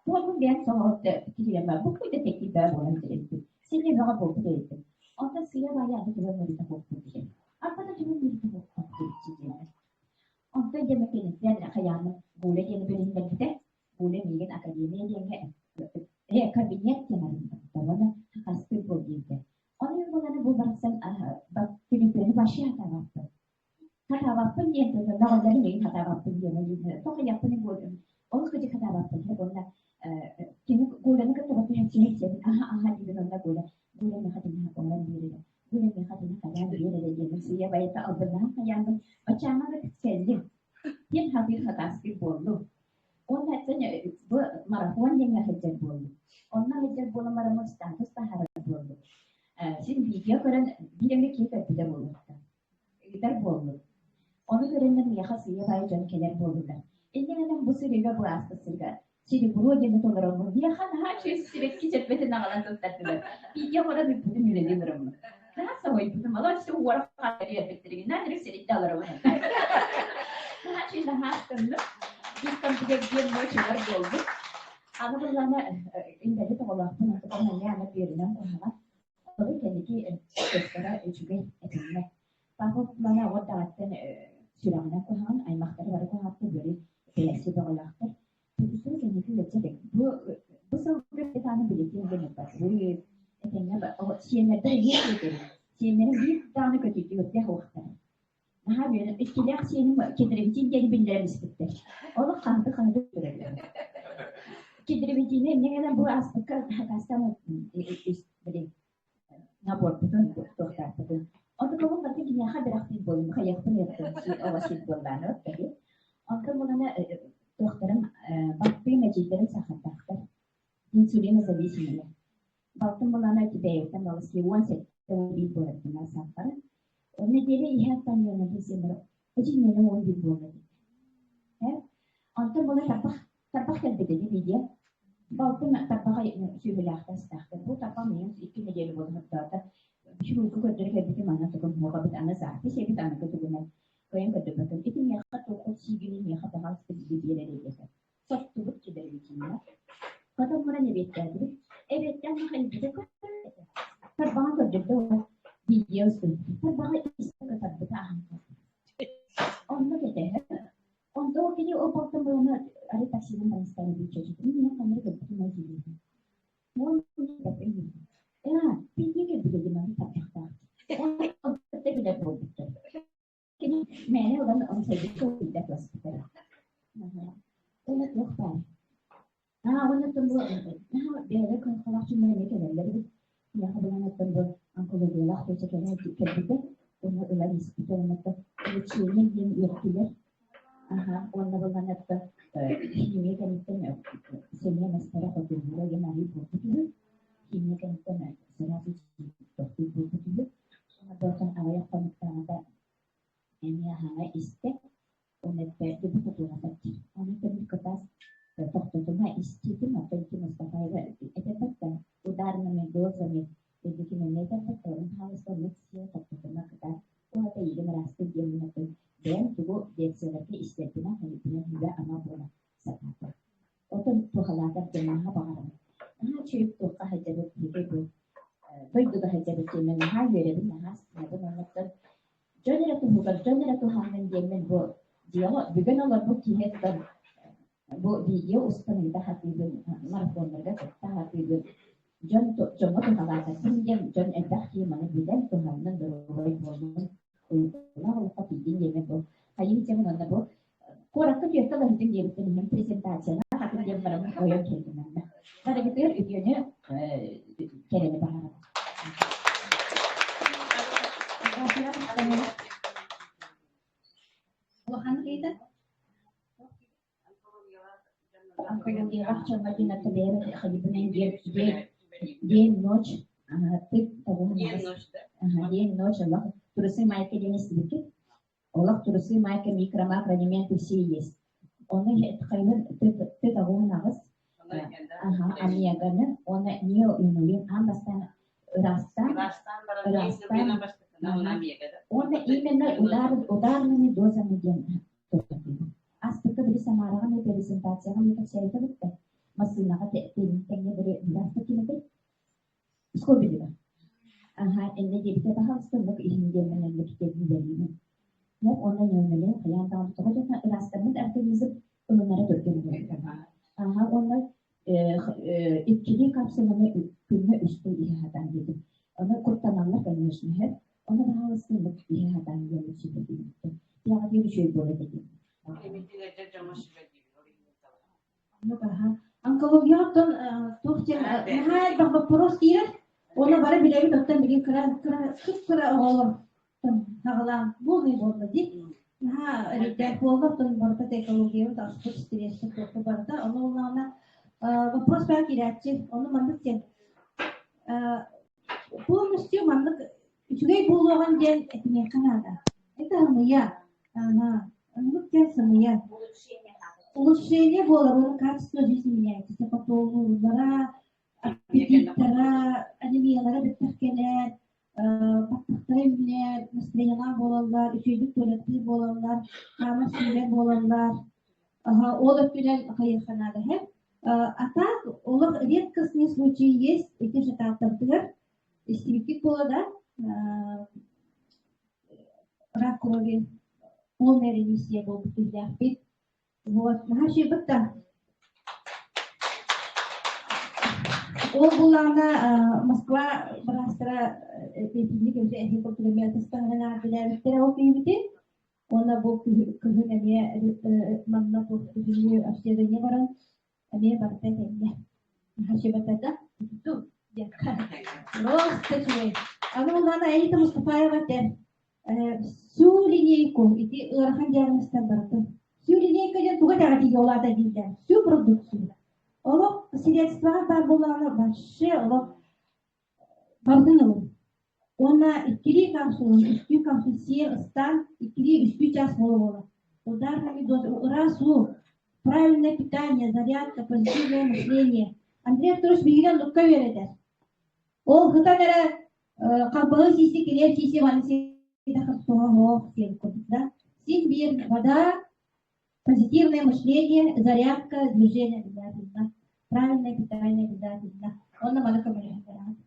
туорбун бэйэм соҕотто кириэмэ бу күйдэ тэккийбээ буолан кэлбит. Синньэ бөҕө буолбут эбиппин. Онтон сыыйа-баайа аны түбэм үөрэтэ буолбут диэн. Арбата түбэм үөрэтэ буолбут диэн. Онтон дьэ кэнниттэн хайааммын Гуля диэни билиһиннэрбитэ. Гуля миигин академия диэҥҥэ кабинет диэн арыйбыта уонна хастыыр буол диэбитэ. Ону буолан бу барахсан түлүпүөнү вообще хатаабаппын. Хатаабаппын диэн мөҕөллөрүн миигин хатаабаппын диэн тоҕойаппын олус кыдьык хатаабаппын уонна кини Гуляны кытта батыһа аха аха диибин онно Гуля Гуля миэхэ тиҥэ оҥорон биэрэрэ Гуля миэхэ тиҥэ хайаан биэрэрэ диэммин сыыйа байыта албыннаһан хайааммын оччоҕуна да кэллим диэн хатыыр хатааскый буоллум уонна бу марафон диэҥҥэ сылдьар буоллум онно сылдьар буолан бараммын статус таһаарар буоллум син видео көрөн биир эмэ киһи көрбүтэ буолуохтаах ыытар буоллум. Ону көрөннөр миэхэ сыыйа-баайа дьон кэлэр буоллулар. Инньэ гынан бу сырыыга бу ааспыт сырыыга серебро диэни толороммун миэхэ наһаа үчүгэй сибэкки чэрбэтин аҕалан туттардылар. Видео оҥорон ыыппытым үлэлии олороммун. Наһаа соһуйбутум. Олор все уорах хааллар үөрбүттэригин наһаа өрүс сиритте олоробун. Наһаа үчүгэй наһаа астынным. Биир компьютер диэн ночь буолбут. Аны буллаана инбэлит оҕолоохпун, онтукам эмиэ аны бүөрүнэн куһаҕан. Оҕолору кэнники тустара үчүгэй этиннэ. Папа мана оҕо даҕаттан сүрэҕинэн куһаҕан, аймахтара бары куһаҕаттар, бары бэйэсси бөҕөлөөхтөр. Тутустара кэнники үлэччэ бу бу сылга даҕаны билэтиэн диэн ылбатыбыт. Этэҥҥэ сиэннэрдэр эмиэ сиэтэрин. Сиэннэрин биир даҕаны көтүтүөхтээх уохтара. Наһаа үөрэн, иккилээх сиэним кедровитин диэни биллэрэн испиттэр. Олох хаһыты-хаһыты көрөллөр. Кедровитины эмне гынан бу ааспыкка хакастан били наборбутун туохтаахпытын. Онтукабын барытын киниэхэ бэлэхтиир буоллум, хайыахпын ыыттым, оҕо сиир буоллааны били. Онтон булана туохтарым балтыым эдьиийдэрим сахардаахтар. Инсулинозависимые. Балтым булана бэйэттэн балыс 17 биир буолар сахара. Нэдиэлэ иһэ аттаныанна сиэннэр эдьииймиэнэ 11 буолла диэн. Онтон була тарбах тарбах кэлбитэ дии видео. Балтым тарбаҕа сүөһүлээхтэр астаахтар. Бу тарбах минус 2 нэдиэлэ буолан ордоото. Хирурга көрдөрө кэлбитим аны тугум суох эбит, аны запись эбит, аныгы тугунан кыайан көрдөрбөтүм. Ити миэхэ туоххут сиигини миэхэ пожалуйста биги биэрэр диэтэ. Соттубут кидербитиннэ. Потом муран эбиэттээтибит. Эбиэттээн махайбыта көрдө. Тарбаҕа көрдөрдө уонна видео устун. Тарбаҕа истэ кытарбыта аһан Онно кэтэһэр. Онто кини ол балтым буолана ары таксинан барыстаан бүччэчитин мен ханнары көрбүтүм ол килиитин. Уон Аа, пиитиэ кэлбитэ диманы тарбахтаах. Онно билэр буолбуттар. Кини мээнэ ылан онсайбыт билбэт баспыттара. Уонна туох баар? Аа, уонна оттон бу наһаа бэйэлэр кыһалҕалаах дьоннор эмиэ кэлэллэр эбит. Миэхэ булан оттон бу онкологиялаах тетя кэлэ кэлбитэ. Уонна ылан испитэ уонна оттон лечение диэн үөттүлэр. Аха, уонна булан оттон химия кэнниттэн сэниэ мастара хотуһуура диэн арыы буолбут үһү. Химия кэнниттэн сразу тохтуур буолбут үһү. Оттон аҕыйах хонуктааҕыта эмиэ аһаҥа истэ, уонна эттэ дьэ бу хотуолатар диир. Ону көмүл кытаас тохтотума истиитин, оттон ити Мустафаева этэрбэт да ударными дозами эбитин эмиэ этэрбэт да, онон хаалыста оннук сиэ тохтотума кытаат. Ол аата эйигин ыраастыыр диэн оттон бэйэм тугу лекцияларга истэрбинэн, хайыппынан сүбэ-ама буола сатаата. Оттон туохалаатар диэн наһаа баҕарабын. Наһаа үчүгэй туохха сылдьабыт биһиги бу дойдуга сылдьабыт диэммин наһаа үөрэбин, наһаа астынабын. Оннуктан дьон эрэ туһугар, дьон эрэ туһаннын диэммин бу дьиэҕэ бүгүн олорбут киһиттэн бу видео устан ыыта сатыыбын, марафоннарга кытта сатыыбын. Дьон дьоҥҥо туһалаатарбын диэн дьон элбэх киһи маны билэн, туһаннын, доруобай буоллун, уйгулаах олоххо тиийдин диэммин бу хайыы дьэмин онно бу Куоракка түөртэ олордум диэбиттэн иһин презентацияны атын диэн баран ойон кэлдим манна. Барыгытыгар үтүөнү кэрэни баҕарабын. Улахан ыйытар. Онкологиялаах дьоҥҥо диэн это бэйэм хайыбынан день ночь ты день ночь олох трусы майка диэн истибиккит Олох трусы, майка, микро-макроэлементы все есть. Оны хайыр Т-тоҕуһун аҕыс омеганы уонна неоинулин аан бастаан ыраастаан ыраастаан уонна именно удар ударными дозами диэн туттарбыт. Аспыкка Оннука били Самараҕа эмиэ презентацияҕа эмиэ кэпсээбитэ бытта. Массыынаҕа тэҥҥэ били билээхтик ким этэй? Скобелева. Аха, иннэ диэбитэ, пожалуйста, оннук иһин диэммин оннук диэн Неп уонна ньүөмэлин хайаан даҕаны тоҕо диэххэ ыраастаммыт организм ылынара түргэн буолар. Аха уонна иккилии капсуланы күҥҥэ үстэ иһэ сатаан диэтим. Ону куттаналлар, конечно, иһэр. Ону баһаалыста оннук иһэ сатаан диэн сүбэлиибин. Тиэҕэ диэри үчүгэй буолар этим. Оннук аха. Онкологияҕа туох диэн наһаа элбэх боппуруос киирэр. Уонна бары билэбит оттон билигин кыра кыра кып-кыра оҕолор хаҕалаан буолуй буолла дии. Наһаа эрэйдээх буолла оттон барыта экологиябыт аспыт стресспит туохпут барыта. Ону ыллаҕына вопрос баар киирээччи. Ону маннык диэн полностью маннык үчүгэй буолуоҕун диэн этиниэххэ наада. Это сымыйа. Ага. Оннук диэн сымыйа. Улучшение буолар, уонна качество жизни меняется. Сепатолуулара, аппетиттара, анемиялара бэттэх кэлэр, баттахтара үүнэр, настроениелаах буолаллар, үчүгэйдик туалеттыыр буолаллар, хаамар-сиимэр буолаллар. Ол өттүнэн хайыахха наада һэ. А так, олох редкостные случаи есть, эти же тааттардыгар истибиккит буола да, рак крови полная ремиссия буолбут киһилээхпит. Вот, наһаа үчүгэйбит да. Ол буллаҕына Москва быраастара итинник эмиэ эһи курдук эмиэ тыстаһынан аардылээбиттэрэ ол киһибитин. Уонна бу кыһын эмиэ манна күһүҥҥү обследование баран эмиэ барыта этэҥҥэ. Наһаа үчүгэй да. Просто үчүгэй. Аны улаана Аита Мустафаева этэр всю линейку ити ыарахан диагнозтар барытын всю линейка диэн туга итэҕэтиигэ улаата дииллэр всю продукцию олох средствоҕа баар буоллаҕына вообще олох барытын ылын уонна иккилии капсуланы үстүү капсул сиэр ыстаан иккилии үстүү чаас буола-буола ударными дозами ыраас уу правильное питание зарядка позитивное мышление Андрей Викторович биһиги оннукка үөрэтэр ол сытан эрэ халбаһы сиси килиэп сиси маны сиэн курдук да син биир вода позитивное мышление зарядка движение обязательно правильное питание обязательно онно маны көмөлөһүннэрэҕит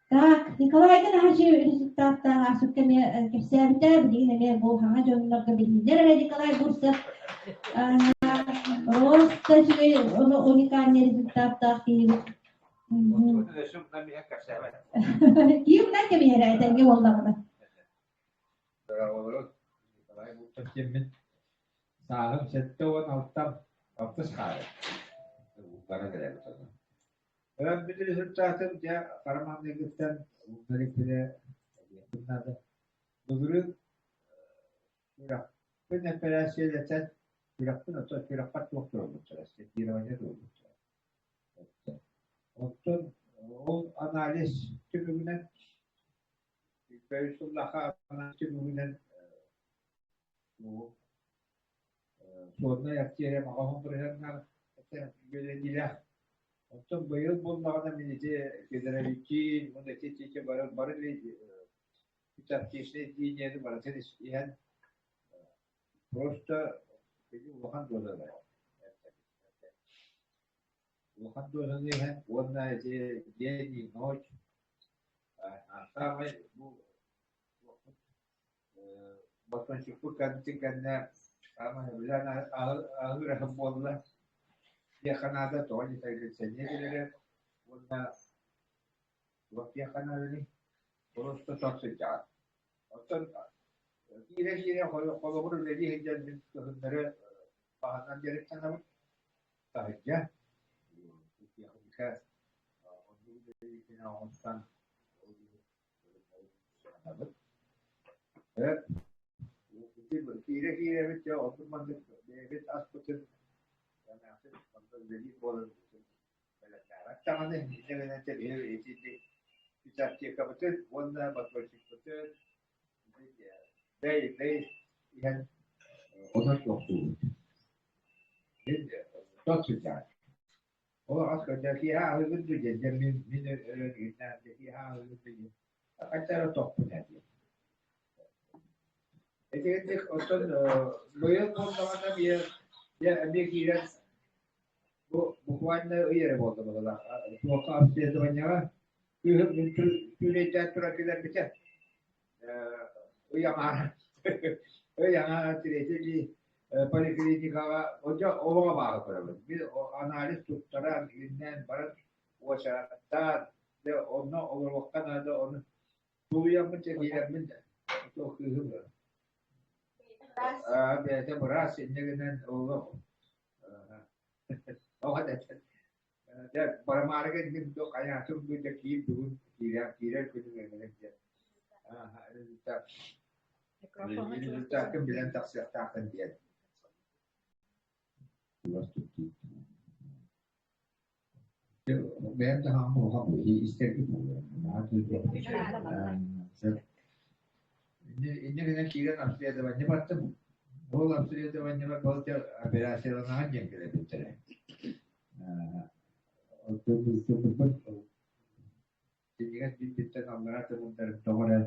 так Николайга наһаа результаттаах аасыкка эмиэ кэпсээбитэ билигин эмиэ бу хаҥа дьоннорго билиннэр эрэ Николай Бурцев просто үчүгэй уникальный результаттаах киһибит Киимнэн кэбиһэрэ этэҥҥэ буоллаҕына. Дорооболорун, Николай Бурцев диэммин. Сааһым 76 алтыс хаары. Баран эрэбит ону. Өлбүт результатым дьэ хара маҥнайгыттан ууннарыппыта этиэхпин наада. Былырыын сүрэхпин эпэрээссийэлэтэн, сүрэхпин оттон сүрэхпэр туох туруорбуттара, стентирование туруорбуттара. Оттон ол анализ түмүгүнэн сыллаха анализ түмүгүнэн суоннай артерия маҕаһын бырыһыаннаах үөлэниилээх. Оттон быйыл буоллаҕына мин ити кедровикин, уонна ити ити бары бары аптечнай линияны барытын иһэн просто улахан дозалар Улахан дозаны иһэн уонна ити день и ночь саамай бу батончикпыт кэннитин кэннэ саамай сөбүлээн аһыыр аһым буолла. Диэххэ наада, тоҕо диэтэххэ сэниэ кэлэрэ уонна туох диэххэ нааданый, просто тот сылдьаҕын. Оттон киирэ-киирэ холобур үлэлии сылдьан мин кыһыннары баһынан дьарыктанабын. Таһырдьа тиэхиньикэ оннук үлэлиирбин оҥостон сананабыт. Киирэ-киирэбит дьэ оннук маннык бэйэбит аспытын эмээхсин онно үлэлиир буолан бэлэмнээбэт даҕаны инньэ гынан тэбиһэр итинник аптекабытын уонна батончикпытын бэй-бэй иһэн онон туохтуубут. Тот сылдьаҕын. Ол аҕас көрдөө киэһэ аһыыгын дуу диэн, дьэ мин мин өрөөн иһиннээн дьэ киэһэ аһыыгын дуу диэн хайта эрэ тохпун ээ диэн. Итинник оттон быйыл буоллаҕына биир Дьэ, эмиэ киирэн бу буквально ый эрэ буолла быһыылаах. Туохха обследованиеҕа кыыһым түүнэйдээн туран кэлэрбитэ. Ый аҥаара ый аҥаара третий поликлиникаҕа дьэ олоҕо бааһы көрөбүн. Мин анализ туттаран, иҥнээн баран уочараттаан, дьэ онно олоруохха наада, ону тулуйаммын дьэ киирэммин туох кыыһым бэйэтэ быраас инньэ гынан олох оҕо дьэ барамаары кэллим дуо хайаатым дуу дьэ киир бүгүн киирэр киирэр күнүҥ эҥинэ диэн результаккын билэн тахсыахтааххын диэн Бэйэм да хаҥ улахан истэргит буолуо. Инньэ гынан киирэн обследование бардым. Ол обследованиебар балта операцияланаҕын диэн кэлэппиттэрэ. Тымырбын Синньигэс биирбиттэн аллараа тымырдарым тоҕо эрэ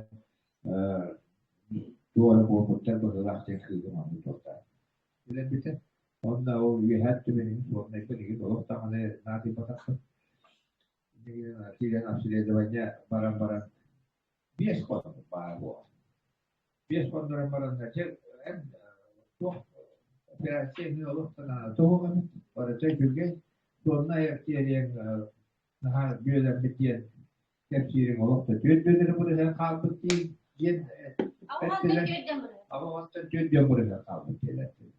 туох эрэ буолбуттар быһыылаах диэн кыыһым оннук туохтаах. Билэрбитэ. Уонна ол үөһээ түбэһин суорнайбын игин олох даҕаны наадыйбатахпын. Киирэн обследование баран баран биэс хонук баар буолар. Биэс хоннорон баран дьэ эн туох операция эмиэ олох да наада туох эбит барыта үчүгэй туонна артерияҥ наһаа бүөлэммит диэн кэпсиириҥ олох да түөрт бүөлэри бырыһан хаалбыт диэн эттилэр. Аҕа түөрт диэн бырыһан хаалбыт диэн эттилэр.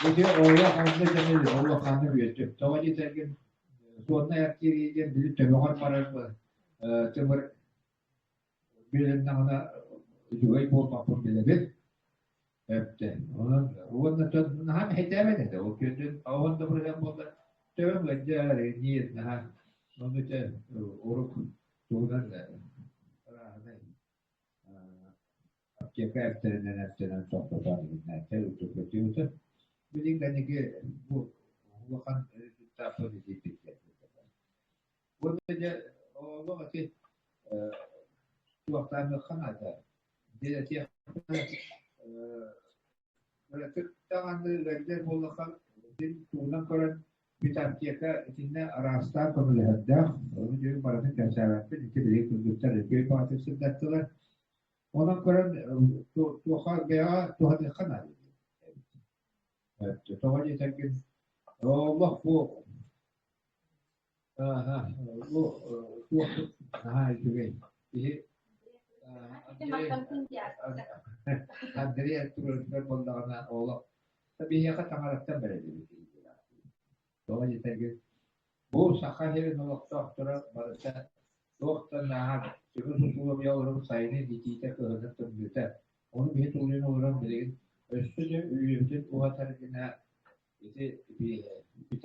Ити олох онно дьэни олохханы үөттүм. Тоҕо диэтэргин суоннай артерия диэн били төбөҕөр барар тымыр Билиннэҕинэ үчүгэй буолбаппын билэбин. Эптэ. Онон уонна наһаа мэһэйдээбэт этэ. Ол күндүн оҕон да бырыһыан буолла төбөм ыалдьар, иҥниир наһаа. Ону дьэ урук тугунан ырааһынай аптека эптэринэн эптэнэн тохтотон иһиннээччи утуппутууту. Билигин кэнники бу улахан результаппын итийбит Уонна дьэ олох ити туохтааныахха наада. Диэн этиэххэ кыратык даҕаны ыалдьар буоллахха син тугунан көрөн бүт аптека итиннэ араастаан көмөлөһөрдөөх. Ону дьэ барытын кэпсээбэппин, ити билигин кыргыттар үчүгэй баҕатык сырдаттылар. Онон көрөн туохха бэйэҕэ туһаныахха наада. Тоҕо диэтэргин олох бу Бу туох наһаа үчүгэй. Киһи Андрей Артурович буоллаҕына олох биһиэхэ таҥараттан бэриллибит киһи Тоҕо диэтэргин бу Саха сирин олохтоохторо барыта туох да наһаа сүрүн усулуобуйа олорон сайыны итиитэ кыһыны тымныыта ону биһи тулуйан олорон билигин өссө да үйэбитин уһатар гына ити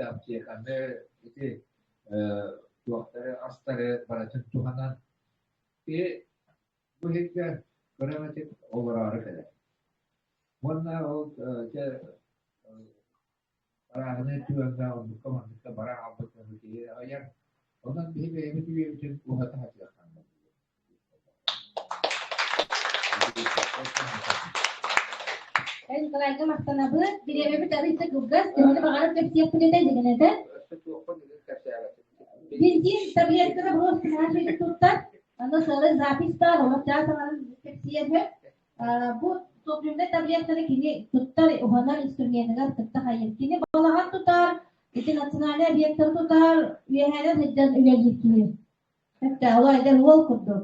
аптеканы, ити туохтары, астары барытын туһанан киһи бу иһиргэ кыра олороору кэлэр. Уонна ол дьэ арааһынай түгэҥҥэ оннукка-манныкка бара хаалбыт дьону киһи аҕыйар. Онон биһи бэйэбит үйэбитин уһата сатыахтаахпыт. Николайга махтанабыт. Бириэмэбит арыйда кылгас. Төһөнү баҕарар кэпсиэхпит этэ дигэн этэ. Бензин таблетканы просто наша туттар. Аны сыалай запись бар, олох чаас аҥарын кэпсиэн сөп. Бу топливнай таблетканы кини туттар, уһанар инструменыгар кытта хайыр. Кини балаҕан тутар, ити национальный объектары тутар, үөһээнэн сылдьан үлэлиир киһи. Ол эдэр уол курдук.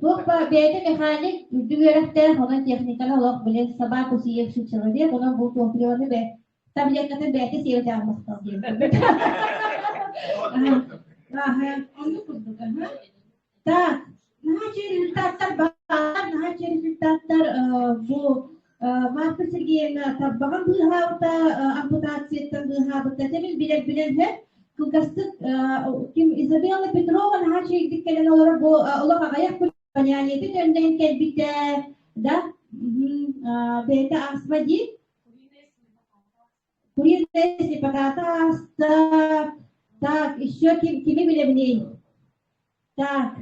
Туох ба бэйэтэ механик, үрдүк үөрэхтээх, онон техниканы олох билэн собаку съевший человек, онон бу топливоны бэ таблеткатын бэйэтэ сиэбэтэҕин махтал диэн көрбүт. Аха, оннук курдук, аха. Так, наһаа үчүгэй результаттар баар, наһаа үчүгэй результаттар бу Марфа Сергеевна тарбаҕын быыһаабыта, ампутацияттан быыһаабыта. Дьэ мин билэр-билэн сөп. Кылгастык ким Изабелла Петрова наһаа үчүгэйдик кэлэн олорор бу олох аҕыйах күн поняниеты төннөн кэлбитэ да бэйэтэ астма дии Куриная слепота ааста. Так, еще ким, кими билэбиний? Так.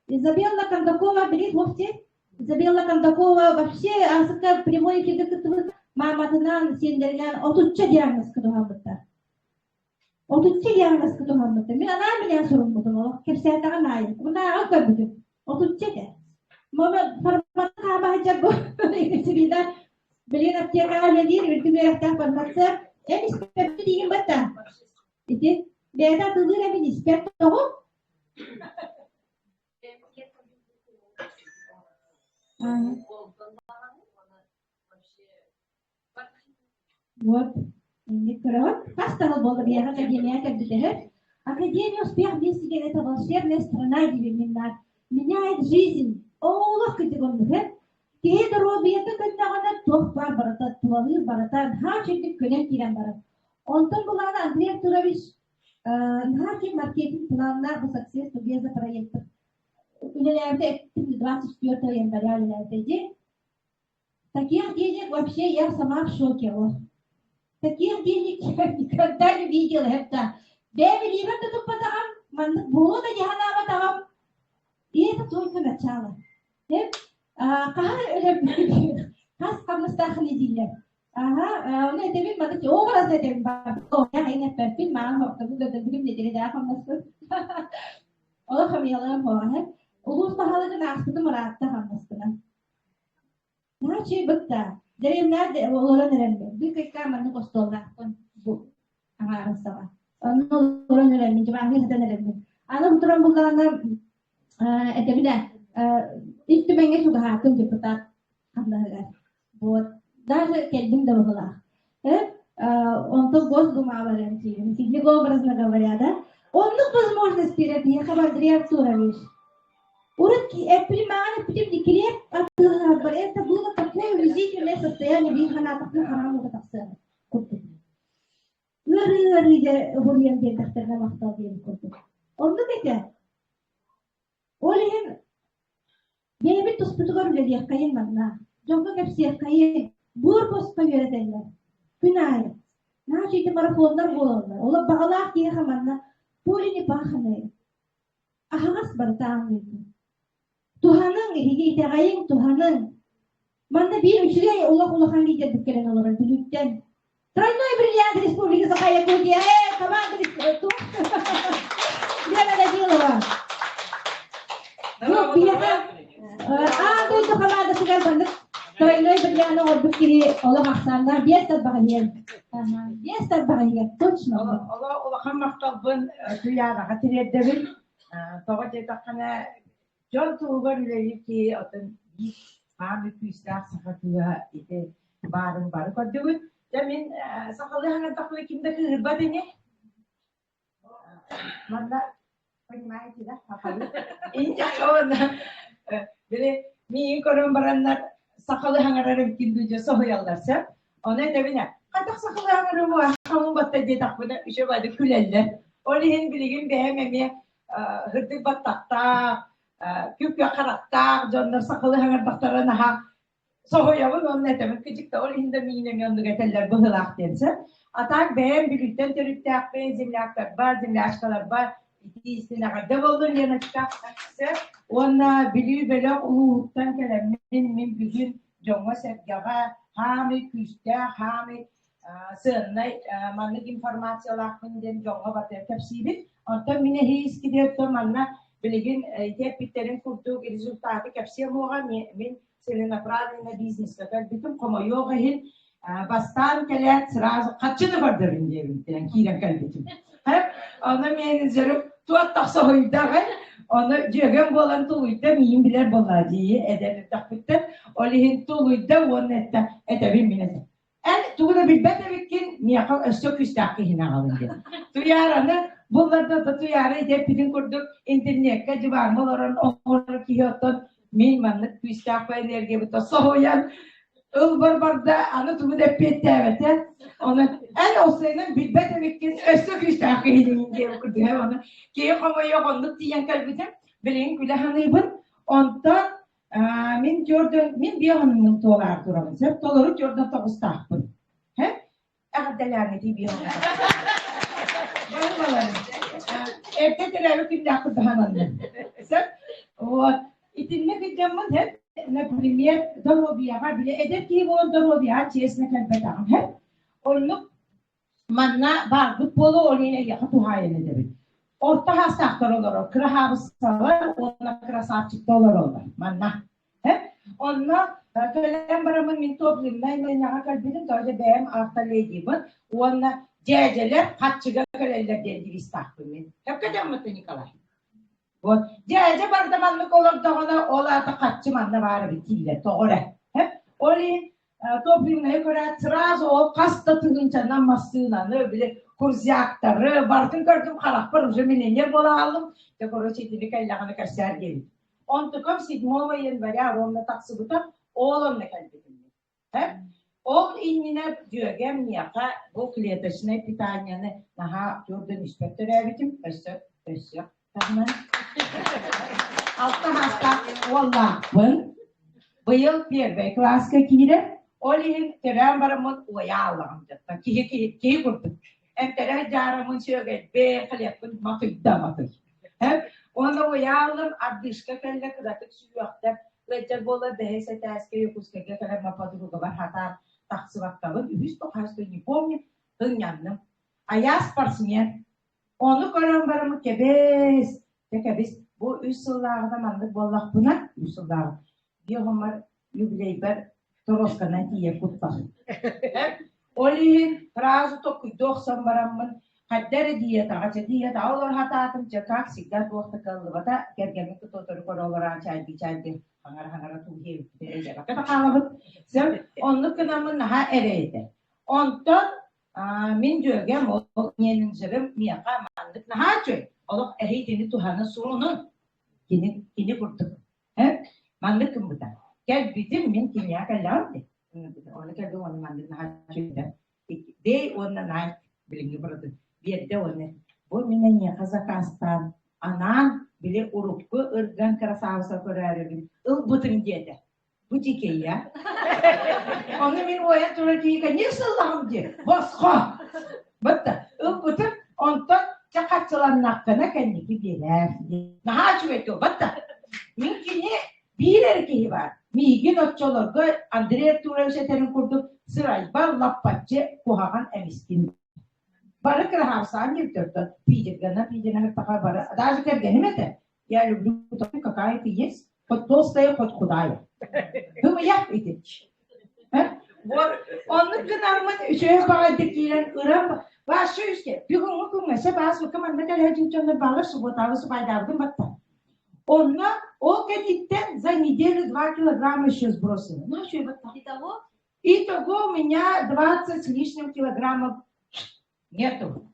Изабелла Кондакова, билит вовсе? Изабелла Кондакова вообще асыкка прямой эфирге кыттыбыт. Мааматынаан, сиэннэринээн отучча диагнозка туһаммыттар. Отучча диагнозка туһаммыттар. Мин анаан-минээн суруммутум, олох кэпсээтэҕим аайы. Мунааҕын көрбүтүм. Отучча этэ. Мама формата хаама сылдьар бу Екатерина билигин аптекаҕа үлэлиир, үрдүк үөрэхтээх фармацевт. Эн испэппит диигин батта. Ити бэйэтэ атыылыыр эбин испэт тоҕо? Вот, инник көрөҕүт. Хас да буолла биһиэхэ академия кэлбитэһэр. Академия успех вместе это волшебная страна диибин Меняет жизнь. Олох кырдьык оннук Киһи доруобуйата көннөҕүнэ туох баар барыта тулалыыр барыта наһаа үчүгдүк көнөн киирэн барар. Онтон булаана Андрей Артурович наһаа үчүгэй маркетинг планнаах бу Success Together проекты үлэлээбитэ эттим 24 января үлэлээбитэ дии. Таких денег вообще я сама в шоке. Вот. Таких денег я никогда не видела. Это бэйэм илиибэр да туппатаҕым, маннык буолуо да дии санаабатаҕым. И это только начало. Хаһан өлөрбүт хас хамнастаахын дииллэр. Аха, ону этэбин, маны образно этэбин, эппэппин, маҕан хортобун көрдөрбүтүм нэдиэлэдээх хамнаспын. Олох хамыйаларым хоҕаһы. Улуус баһылыгын ааспытым ыраатта хамнаспынан. Наачый бытта. Дэриэбинэ олорон эрэммин. Быыкайка маннык остуоллаахпын бу аҥаарын саҕа. Онно олорон эрэммин, дьыбааҥҥа сытан эрэммин. Аны туран буллаҕына этэбин ээ, Ил Түмэҥҥэ чугаһаатым депутат хамнаһыгар. Вот. Даже кэллим да быһылаах. Онтон Госдумаҕа баран тиийдим. Синник образно говоря, да? Оннук возможность биэрэр биһиэхэ Андрей Артурович. Урут эппитим эппитим декрет атыылаһарбар это было такое унизительное состояние биир санаатахпына хараҕым уута тахсыа курдук. Ыарыы ыарыыга уһуруйан биэрдэхтэринэ махтал диэн курдук. Оннук этэ. Ол иһин бэйэбит туспутугар үлэлиэххэйин манна. Дьоҥҥо кэпсиэххэйин. Буор босхо үөрэтэллэр. Күн аайы. Наачы ити марафоннар буолаллар. Олор баҕалаах киһиэхэ манна поле не паханое. Аһаҕас барыта ааҥныйбын. Туһаныҥ, эһиги итэҕэйиҥ, туһаныҥ. Манна биир үчүгэй олох улахан лидербит кэлэн олорор Бүлүүттэн. Тройной бриллиант Республики Саха-Якутия! Э, команда Лена Данилова. Бу биһиэхэ аан дойду командатыгар маннык тройной бриллианы оҥорбут киһи олох ахсааннаах биэс тарбаҕа иһэр. Биэс тарбаҕа иһэр, точно. Улахан махталбын Туйаараҕа тириэрдэбин. Тоҕо диэтэххинэ, дьон туһугар үлэлиир киһи оттон биир хаамыы күүстээх саха кыыһа ити баарын бары көрдүгүт. Дьэ мин сахалыы хаҥардахпына ким да кыыһырбат ини. Манна понимаете, да, сахалыы. Инньэ били миигин көрөн бараннар сахалыы хаҥарар эбиккин дуу дьэ соһуйаллар сөп. Ону этэбин ээ, хайдах сахалыы хаҥарым хамын батта диэтэхпинэ үчүгэй күлэллэр. Ол иһин билигин бэйэм эмиэ һырдык баттахтаах, күп-күөх харахтаах дьоннор сахалыы хаҥардахтара наһаа соһуйабын уонна этэбин кыдьыкта ол иһин да миин эмиэ оннук этэллэр быһыылаах диэн сөп. А так бэйэм Бүлүүттэн төрүттээхпин, земляктарбар, землячкаларбар итии истин эҕэрдэ буоллун Леночка. Сөп. Уонна Бүлүү бөлөх улууһуттан кэлэммин мин бүгүн дьоҥҥо-сэргэҕэ хаамый күүстээх, хаамый сыаннай маннык информациялаахпын диэн дьоҥҥо батыа кэпсиибит. Оттон мин эһиискидиэттэн манна билигин ити эппиттэрин курдук результаты кэпсиэм уоҕа мин целенаправленно бизнеска кэлбитим хомойуох иһин бастаан кэлээт сразу хаччыны көрдөрүн диэбиттэрин киирэн кэлбитим. Ону менеджерим туох тахса соһуйдаҕай ону дьүөгэм буолан тулуйда миин билэр буоллаа дии эдэр эрдэхпиттэн ол иһин тулуйда уонна эттэ этэбин мин этэ Эн тугу да билбэт эбиккин, миэхэ өссө күүстээх киһини аҕалын диэн. Туйаараны булларда да Туйаара ити эппитин курдук интернеккэ дьыбааҥҥа олорон оҥорор киһи оттон мин маннык күүстээх энергиябыта соһуйан ылбар барда аны тугу да эппиэттээбэтэ. Онон эн ол билбэт эбиккин өссө күүстээх киһини диэн курдук ону киһи хомойуох оннук тиийэн кэлбитим. Билигин күлэ саныыбын. Онтон мин түөрдөн мин биэҕинмин туолаар турабын сөп толору түөрдөн тоҕустаахпын һэ эҕэрдэлээҥҥитий биэҕин эрдэ төрөөбүт күннээхпит баһананным сөп вот итинник ыдьаммын һэп. Например, доруобуйаҕа били эдэр киһи буолан доруобуйаҕа честно кэлбэтэҕим һэ. Оннук манна баарбыт буолуо, ол иһин эйиэхэ туһаайан этэбин. Орто саастаахтар олорор, кыраһаабыссалар уонна красавчиктар олороллор манна. Онно кэлэн бараммын мин топливнай мэннэҕэ кэлбитим, тоҕо бэйэм автоледибын уонна дьээдьэлэр харчыга кэлэллэр диэн девизтаахпын мин. Сөпкө дьаммыта Николай? Вот. Дьээдьэ барда маннык олордоҕуна, ол аата харчы манна баар эбит дииллэр, тоҕо эрэ. Ол иһин топливнайы көрөөт сразу ол хас да тыһыынчанан массыынаны, били курзяктары барытын көрдүм, харахпар уже миллионер буола хааллым. Дьэ, короче, итини кэллэҕинэ кэпсээр диэбит. Онтукам 7 января ровно тахсыбыта, ол онно кэлбитим. Ол иннинэ дьүөгэм миэхэ бу клеточнай питанияны наһаа төрдөн испэт төрөөбүтүм, өссө өссө таһынан. Алта саастаах уоллаахпын. Быйыл первый кылааска киирэр. Ол иһин төрөөн бараммын уойа ааллаҕым дьаттан. Киһи киһи киһи курдук. Эмтэрэ дьаарамын сүөгэйбин, хлебпын матыйда матый. Уонна уйаалым ардышка кэллэ кыратык сүһүөхтэр ыалдьар буола бэһис этээскэ Якутскайга кэлэн подругабар хатаан тахсыбаккабын үһүс хас не помню ынньанным. А я спортсмен. Ону көрөн бараммын кэбис, дьэ кэбис, бу үс сыллааҕыта маннык буоллахпына, үс сыллааҕы, биэһоммар юбилейбар торуосканан тиийэр куттал. Ол иһин сразу токкуйдуу охсон бараммын, хайда эрэ диетаҕа, чэ диетаҕа олоро сатаатым, чэ как всегда туох да кыаллыбата, кэргэммин кытта утары көрө олорон чайдыы-чайдыы хаҥара-хаҥара туу диэбиппитин өйдөөбөккө да хаалабыт. Сөп, оннук гынаммын наһаа эрэйдэ. Онтон мин дьүөгэм ол менеджерим миэхэ маннык наһаа үчүгэй, олох эһиитини туһана суруну кини кини курдук Маннык гыммыта. Кэлбитим мин киниэхэ кэллэҕим дии. Ону кэлбим уонна маннык наһаа үчүгэй Day уонна Night билиҥҥи бырады биэрдэ уонна бу мин эйиэхэ заказтаан анаан били урукку ырган красавица көрөөрүбүн ылбытым диэтэ. Бу дикий а? Ону мин уойан турар киһи конечно ыллаҕым дии. Босхо! Бытта ылбытым онтон чэ хаччыланнаххына кэнники биэрээр Наһаа үчүгэй тыл батта. Мин кини биир эрэ киһи баар. Миигин оччолорго Андрей Артурович этэрин курдук сырайбар лаппаччы куһаҕан эмискин. Бары кыраһаапсаан диэбиттэр Питергана Питерна бары даже кэргэним этэ. Я люблю такую, какая ты есть, хоть толстая, хоть худая. Ымыйах ити. Вот, оннук гынаммын үчүгэй баҕайдык киирэн ырам башы үске бүгүҥҥү күҥҥэ сөп ааспыкка манна кэлэ дьоннор баалар субботаабы субайдаабытым батта. Онно ол кэнниттэн за неделю 2 килограмма еще сбросила. Ну, что батта. Итого? Итого у меня 20 с лишним килограммов Нету.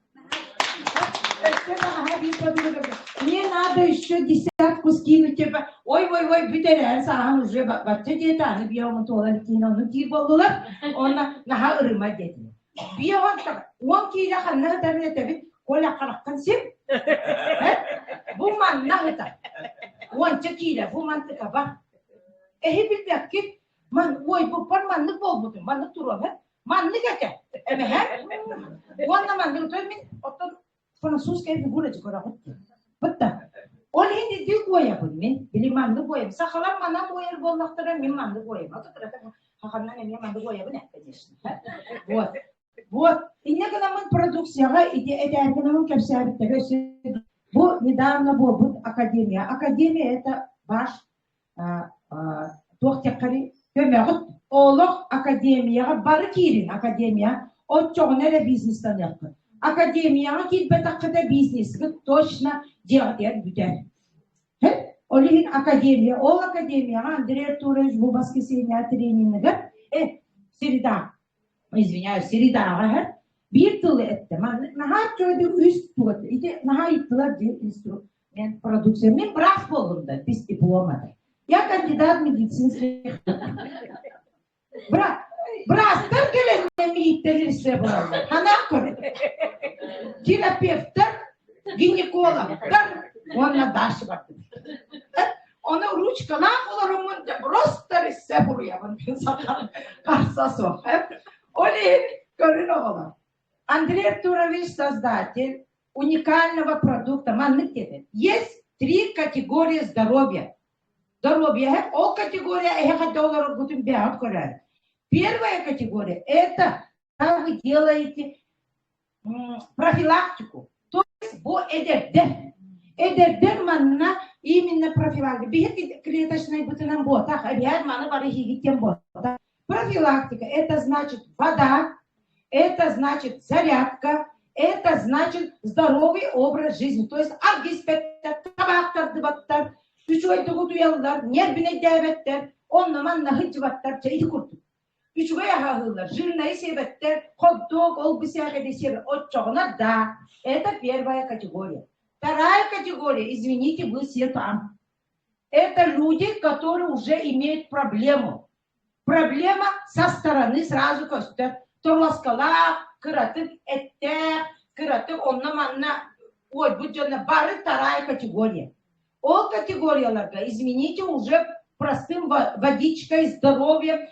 Мне надо еще десятку скинуть, типа, ой-ой-ой, бүтэрэн сааһын уже бачча диэтэ, аны биэ туолан киин ону диир буоллулар, онно наһаа ырыма диэтилэр. Биэ уон киилэ ханна ытарын этэбит, Коля хараххын сип. Бу манна ытар. Уонча киилэ, бу мантыка бар. Эһи билбэккит, ман ой буппар маннык буолбутум, маннык туруом, Маннык этэ, эмэһэ. Уонна маннык той мин оттон французская фигура көрөҕүт дии. Бытта. Ол иһин ити уойабын мин. Били маннык уойабын. Сахалар манан уойар буоллахтара мин маннык уойабын. Ото кырата хаханнан эмиэ маннык уойабын э, конечно. Вот. Вот. Инньэ гынаммын продукцияҕа ити этээр гынаммын кэпсээбиттэрэ өссө бу недавно буолбут академия. Академия это ваш туох диэххэрий көмөҕүт олох академияҕа бары киирин академия оччоҕуна эрэ бизнестаныаххыт академияҕа киирбэтэххитэ бизнескит точно дьиэҕитигэр бүтэр ол иһин академия ол академияҕа Андрей Артурович бу воскресенье тренингыгар э среда извиняюсь средаҕа иһэр биир тылы эттэ маннык наһаа үчүгэйдик үс тугат ити наһаа ыйыттылар диэн инструмент продукция мен прав буоллум да без диплома я кандидат медицинских Быраастар кэлэннэ мииттэн илсе буолаллар. Ханаа көр. Терапевтар, гинекологтар уонна дальше бардым. Оны ручкалаах олороммун просто рессе буруйабын Харса суох. Ол иһин көрүн оҕолор. Андрей Артурович создатель уникального продукта. Маннык диэтэ. Есть три категории здоровья. Доруобуйа ол категория эһэхэ олороргутун бэйэҕит көрөөр. Первая категория – это когда вы делаете профилактику. То есть бу эдэрдэр. Эдэрдэр манна именно профилактика. Биһи клеточный бытынан буотах, эбиһэр маны бары хигиттен буотах. Профилактика – это значит вода, это значит зарядка, это значит здоровый образ жизни. То есть арыгы испэттэр, табаах тардыбаттар, үчүгэй утуйаллар, нервинэйдээбэттэр, онно манна сылдьыбаттар, чэ ити курдук. Үчүгэй аһаһыылар, жирнай сиэбэттэр, хот-дог, ол бу сээкэди сиэбэт. Оччоҕуна да, это первая категория. Вторая категория, извините, вы все там. Это люди, которые уже имеют проблему. Проблема со стороны сразу көстөр. Торуоскалаах, кыратык эттээх, кыратык онно-манна уойбут дьоно бары вторая категория. Ол категорияларга, извините, уже простым водичкой, здоровьем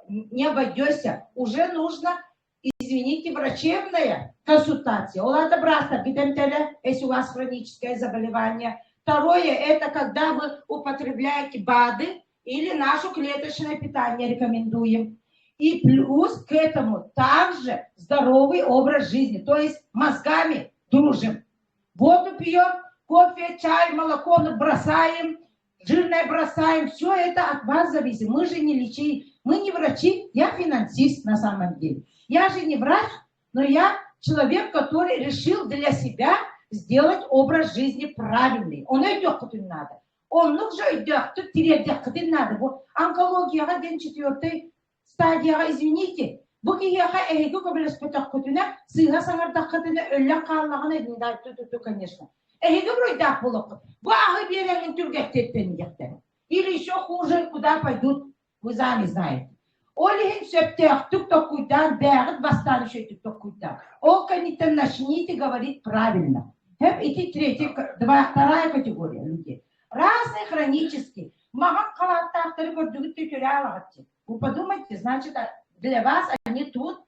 не обойдешься. Уже нужно, извините, врачебная консультация. Ол это быраастар кэтэмтэлэ, если у вас хроническое заболевание. Второе, это когда вы употребляете БАДы или наше клеточное питание рекомендуем. И плюс к этому также здоровый образ жизни, то есть мозгами дружим. Воду пьем, кофе, чай, молоко бросаем, жирное бросаем. Все это от вас зависит. Мы же не лечи, мы не врачи, я финансист на самом деле. Я же не врач, но я человек, который решил для себя сделать образ жизни правильный. Он идет надо. Оннук же өйдөөхтүк тириэрдиэххитин наада. Бу онкологияҕа диэн четвертый стадияҕа извините, бу киһиэхэ эһиги көмөлөспөтөххүтүнэ, сыыһа саҥардаххытына өллөн хааллаҕына ту конечно. Эһиги буруйдаах буолуоххут. Бу аһы биэрэҥҥин түргэттиэттэн диэхтэрэ. Или еще хуже, куда пойдут, вы сами знаете. Ол иһин сөптөөхтүк толкуйдаан, бэйэҕит бастаан үчүгэйдик толкуйдаан. Ол кэнниттэн начните говорить правильно. Хэп ити третий, два, вторая категория людей. Разные хронические. Маҕан халааттаахтары көрдүгүт да Вы подумайте, значит, для вас они тут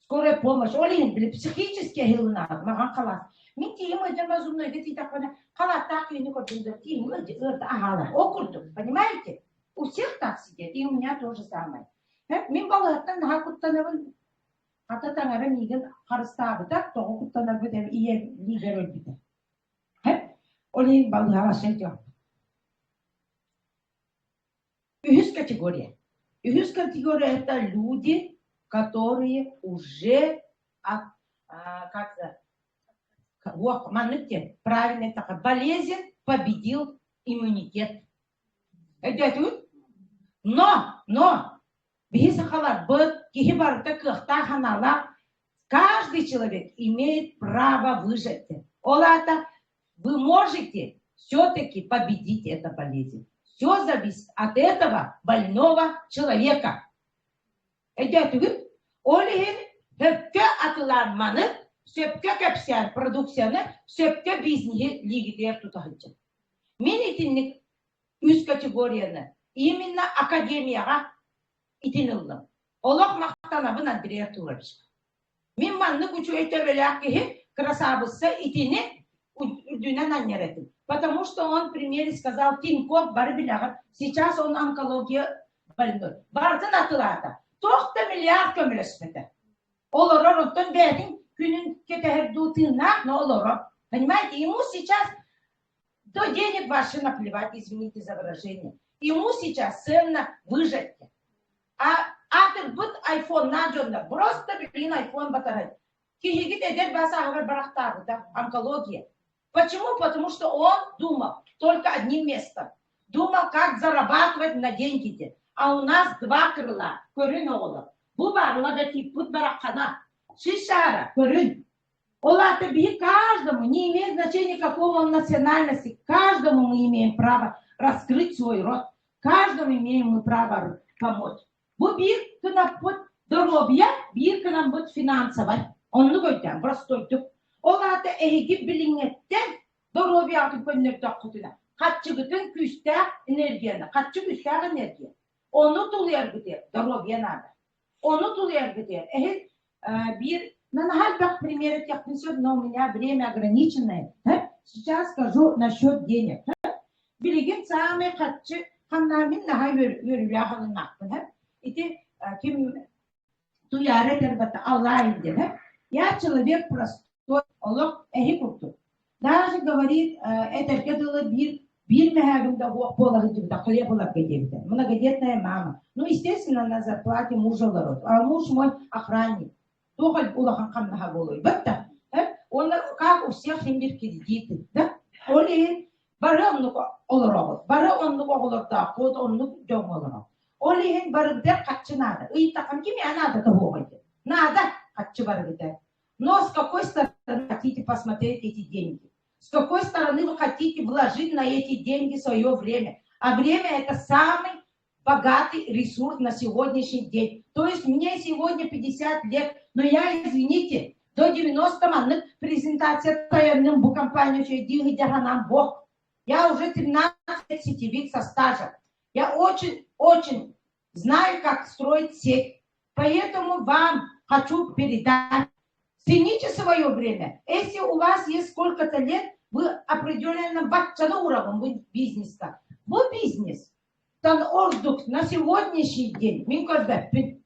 скорая помощь. Ол иһин били психически аһылынаҕыт маҕан халаат. Мин тиийим ыйдым зубнойга тиийтэхпинэ халааттаах киһини көрдүм да тиийим ыарда аһаалар. Ол курдук, понимаете? У всех так сидят, и у меня то же самое. Мин балыһаттан наһаа куттанабын. Хата таҥара миигин харыстаабыта, тоҕо куттанарбыт ийэ лидер өлбүтэ. Ол иһин балыһаҕа сылдьыам. Үһүс категория. Үһүс категория это люди, которые уже от, а, как маннык диэн правильно такая болезнь победил иммунитет. Өйдөөтүгүт? Но, но, биһи сахаларбыт, киһи барыта кыахтаах аналаах, каждый человек имеет право выжить. Ол аата вы можете все-таки победить эту болезнь. Все зависит от этого больного человека. Өйдөөтүгүт? Ол иһин сөпкө атылаан маны, сөпкө кэпсээн продукцияны, сөпкө бизнеһи лиигитигэр тута сылдьын. Мин итинник үс категорияны именно академияҕа итин ыллым. Олох махтанабын Андрей Артуровичка. Мин маннык үчүгэй төбөлөөх киһи красавица итини үрдүнэн анньар этим. Потому что он в примере сказал Тинькофф бары билэҕит, сейчас он онкология больной. Барытын атылаата. Туох да миллиард көмөлөспөтө. Олорор оттон бэйэтин күнүн кэтэһэр дуу тыыннаах, но олорор. Понимаете, ему сейчас до денег вообще наплевать, извините за выражение. Ему сейчас ценно выжить. А аатырбыт айфоннаах дьоннор просто билигин айфон батарай. Киһигит эдэр баасааһыгар барахтаабыта онкология. Почему? Потому что он думал только одним местом. Думал, как зарабатывать на деньги. А у нас два крыла. Көрүн оҕолор. Бу баар логотиппут бараххана. Шишара, көрүн. Ол аата биһи каждому, не имеет значения какого он национальности, каждому мы имеем право раскрыть свой рот. Каждому имеем мы право помочь. Бу биир кынаппыт доруобуйа, биир кынаммыт финансовай. Оннук өйдөөн, простойдук. Ол аата эһиги билиҥҥэттэн доруобуйаҕытын көннөрдөххүтүнэ, хаччыгытын күүстээх энергияны, хаччы күүстээх энергия. Ону тулуйаргытыгар доруобуйа наада. Ону тулуйаргытыгар эһи биир наһаа элбэх пример этиэхпин сөп, но у меня время ограниченное. Сейчас скажу насчет денег. Билигин саамай хаччы. Ханна мин наһаа үөрүүлээх ылыннаахпын Ити ким Туйаара этэр бата Аллай диэн Я человек простой, олох эһи курдук. Даже говорит, этэргэ дылы биир биир мэһээгим да буола сылдьыбыта, хлеб ыларга диэбитэ. Многодетная мама. Ну, естественно, на зарплате мужа олорот. А муж мой охранник. Туох улахан хамнаһа буолуой? Бытта. Уонна как у всех имир кредиты, да? Ол иһин бары оннук олороҕут. Бары оннук оҕолордооххут, оннук дьоҥҥо олороҕут. Ол иһин барыгытыгар хаччы наада. Ыйытаххын ким наада тоһуоҕай диэн. Надо хаччы барыгытыгар. Но с какой стороны хотите посмотреть эти деньги? С какой стороны вы хотите вложить на эти деньги свое время? А время это самый богатый ресурс на сегодняшний день. То есть мне сегодня 50 лет, но я, извините, до 90 маннык презентация тайанным бу компанию бог. Я уже 13 лет сетевик со стажем. Я очень-очень знаю, как строить сеть. Поэтому вам хочу передать. Цените свое время. Если у вас есть сколько-то лет, вы определенно баччаны уровень вы бизнеска. Бу бизнес. Тан ордук на сегодняшний день мин көрбөппүн.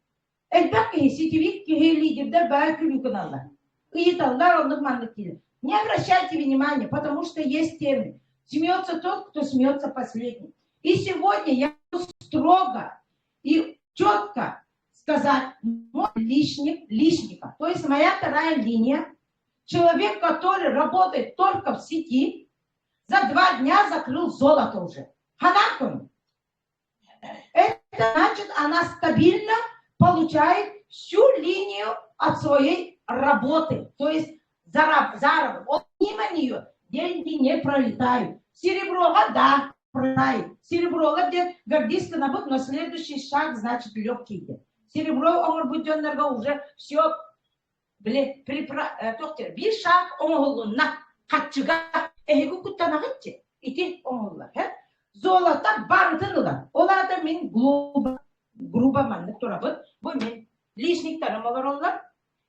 Элбэх киһи, сетевик киһи лидердэр баар күлүү гыналлар. Ыйыталлар, оннук маннык дииллэр. Не обращайте внимания, потому что есть термин. Смеется тот, кто смеется последний. И сегодня я строго и четко сказать мой лишник лишника. То есть моя вторая линия, человек, который работает только в сети, за 2 дня закрыл золото уже. Ханакун. Это значит, она стабильно получает всю линию от своей работы. То есть заработок. Он мимо нее деньги не пролетают. Серебро, да, пролетает. Серебро, где гордиться на но следующий шаг, значит, легкий. Серебро, он будет уже все, били, биир шаг оҥоһулунна хаччыга эһиги куттанаҕытчы ити оҥоһуллар золото барытын ылар ол аата мин грубо грубо маннык турабыт бу мин лишниктарым олороллор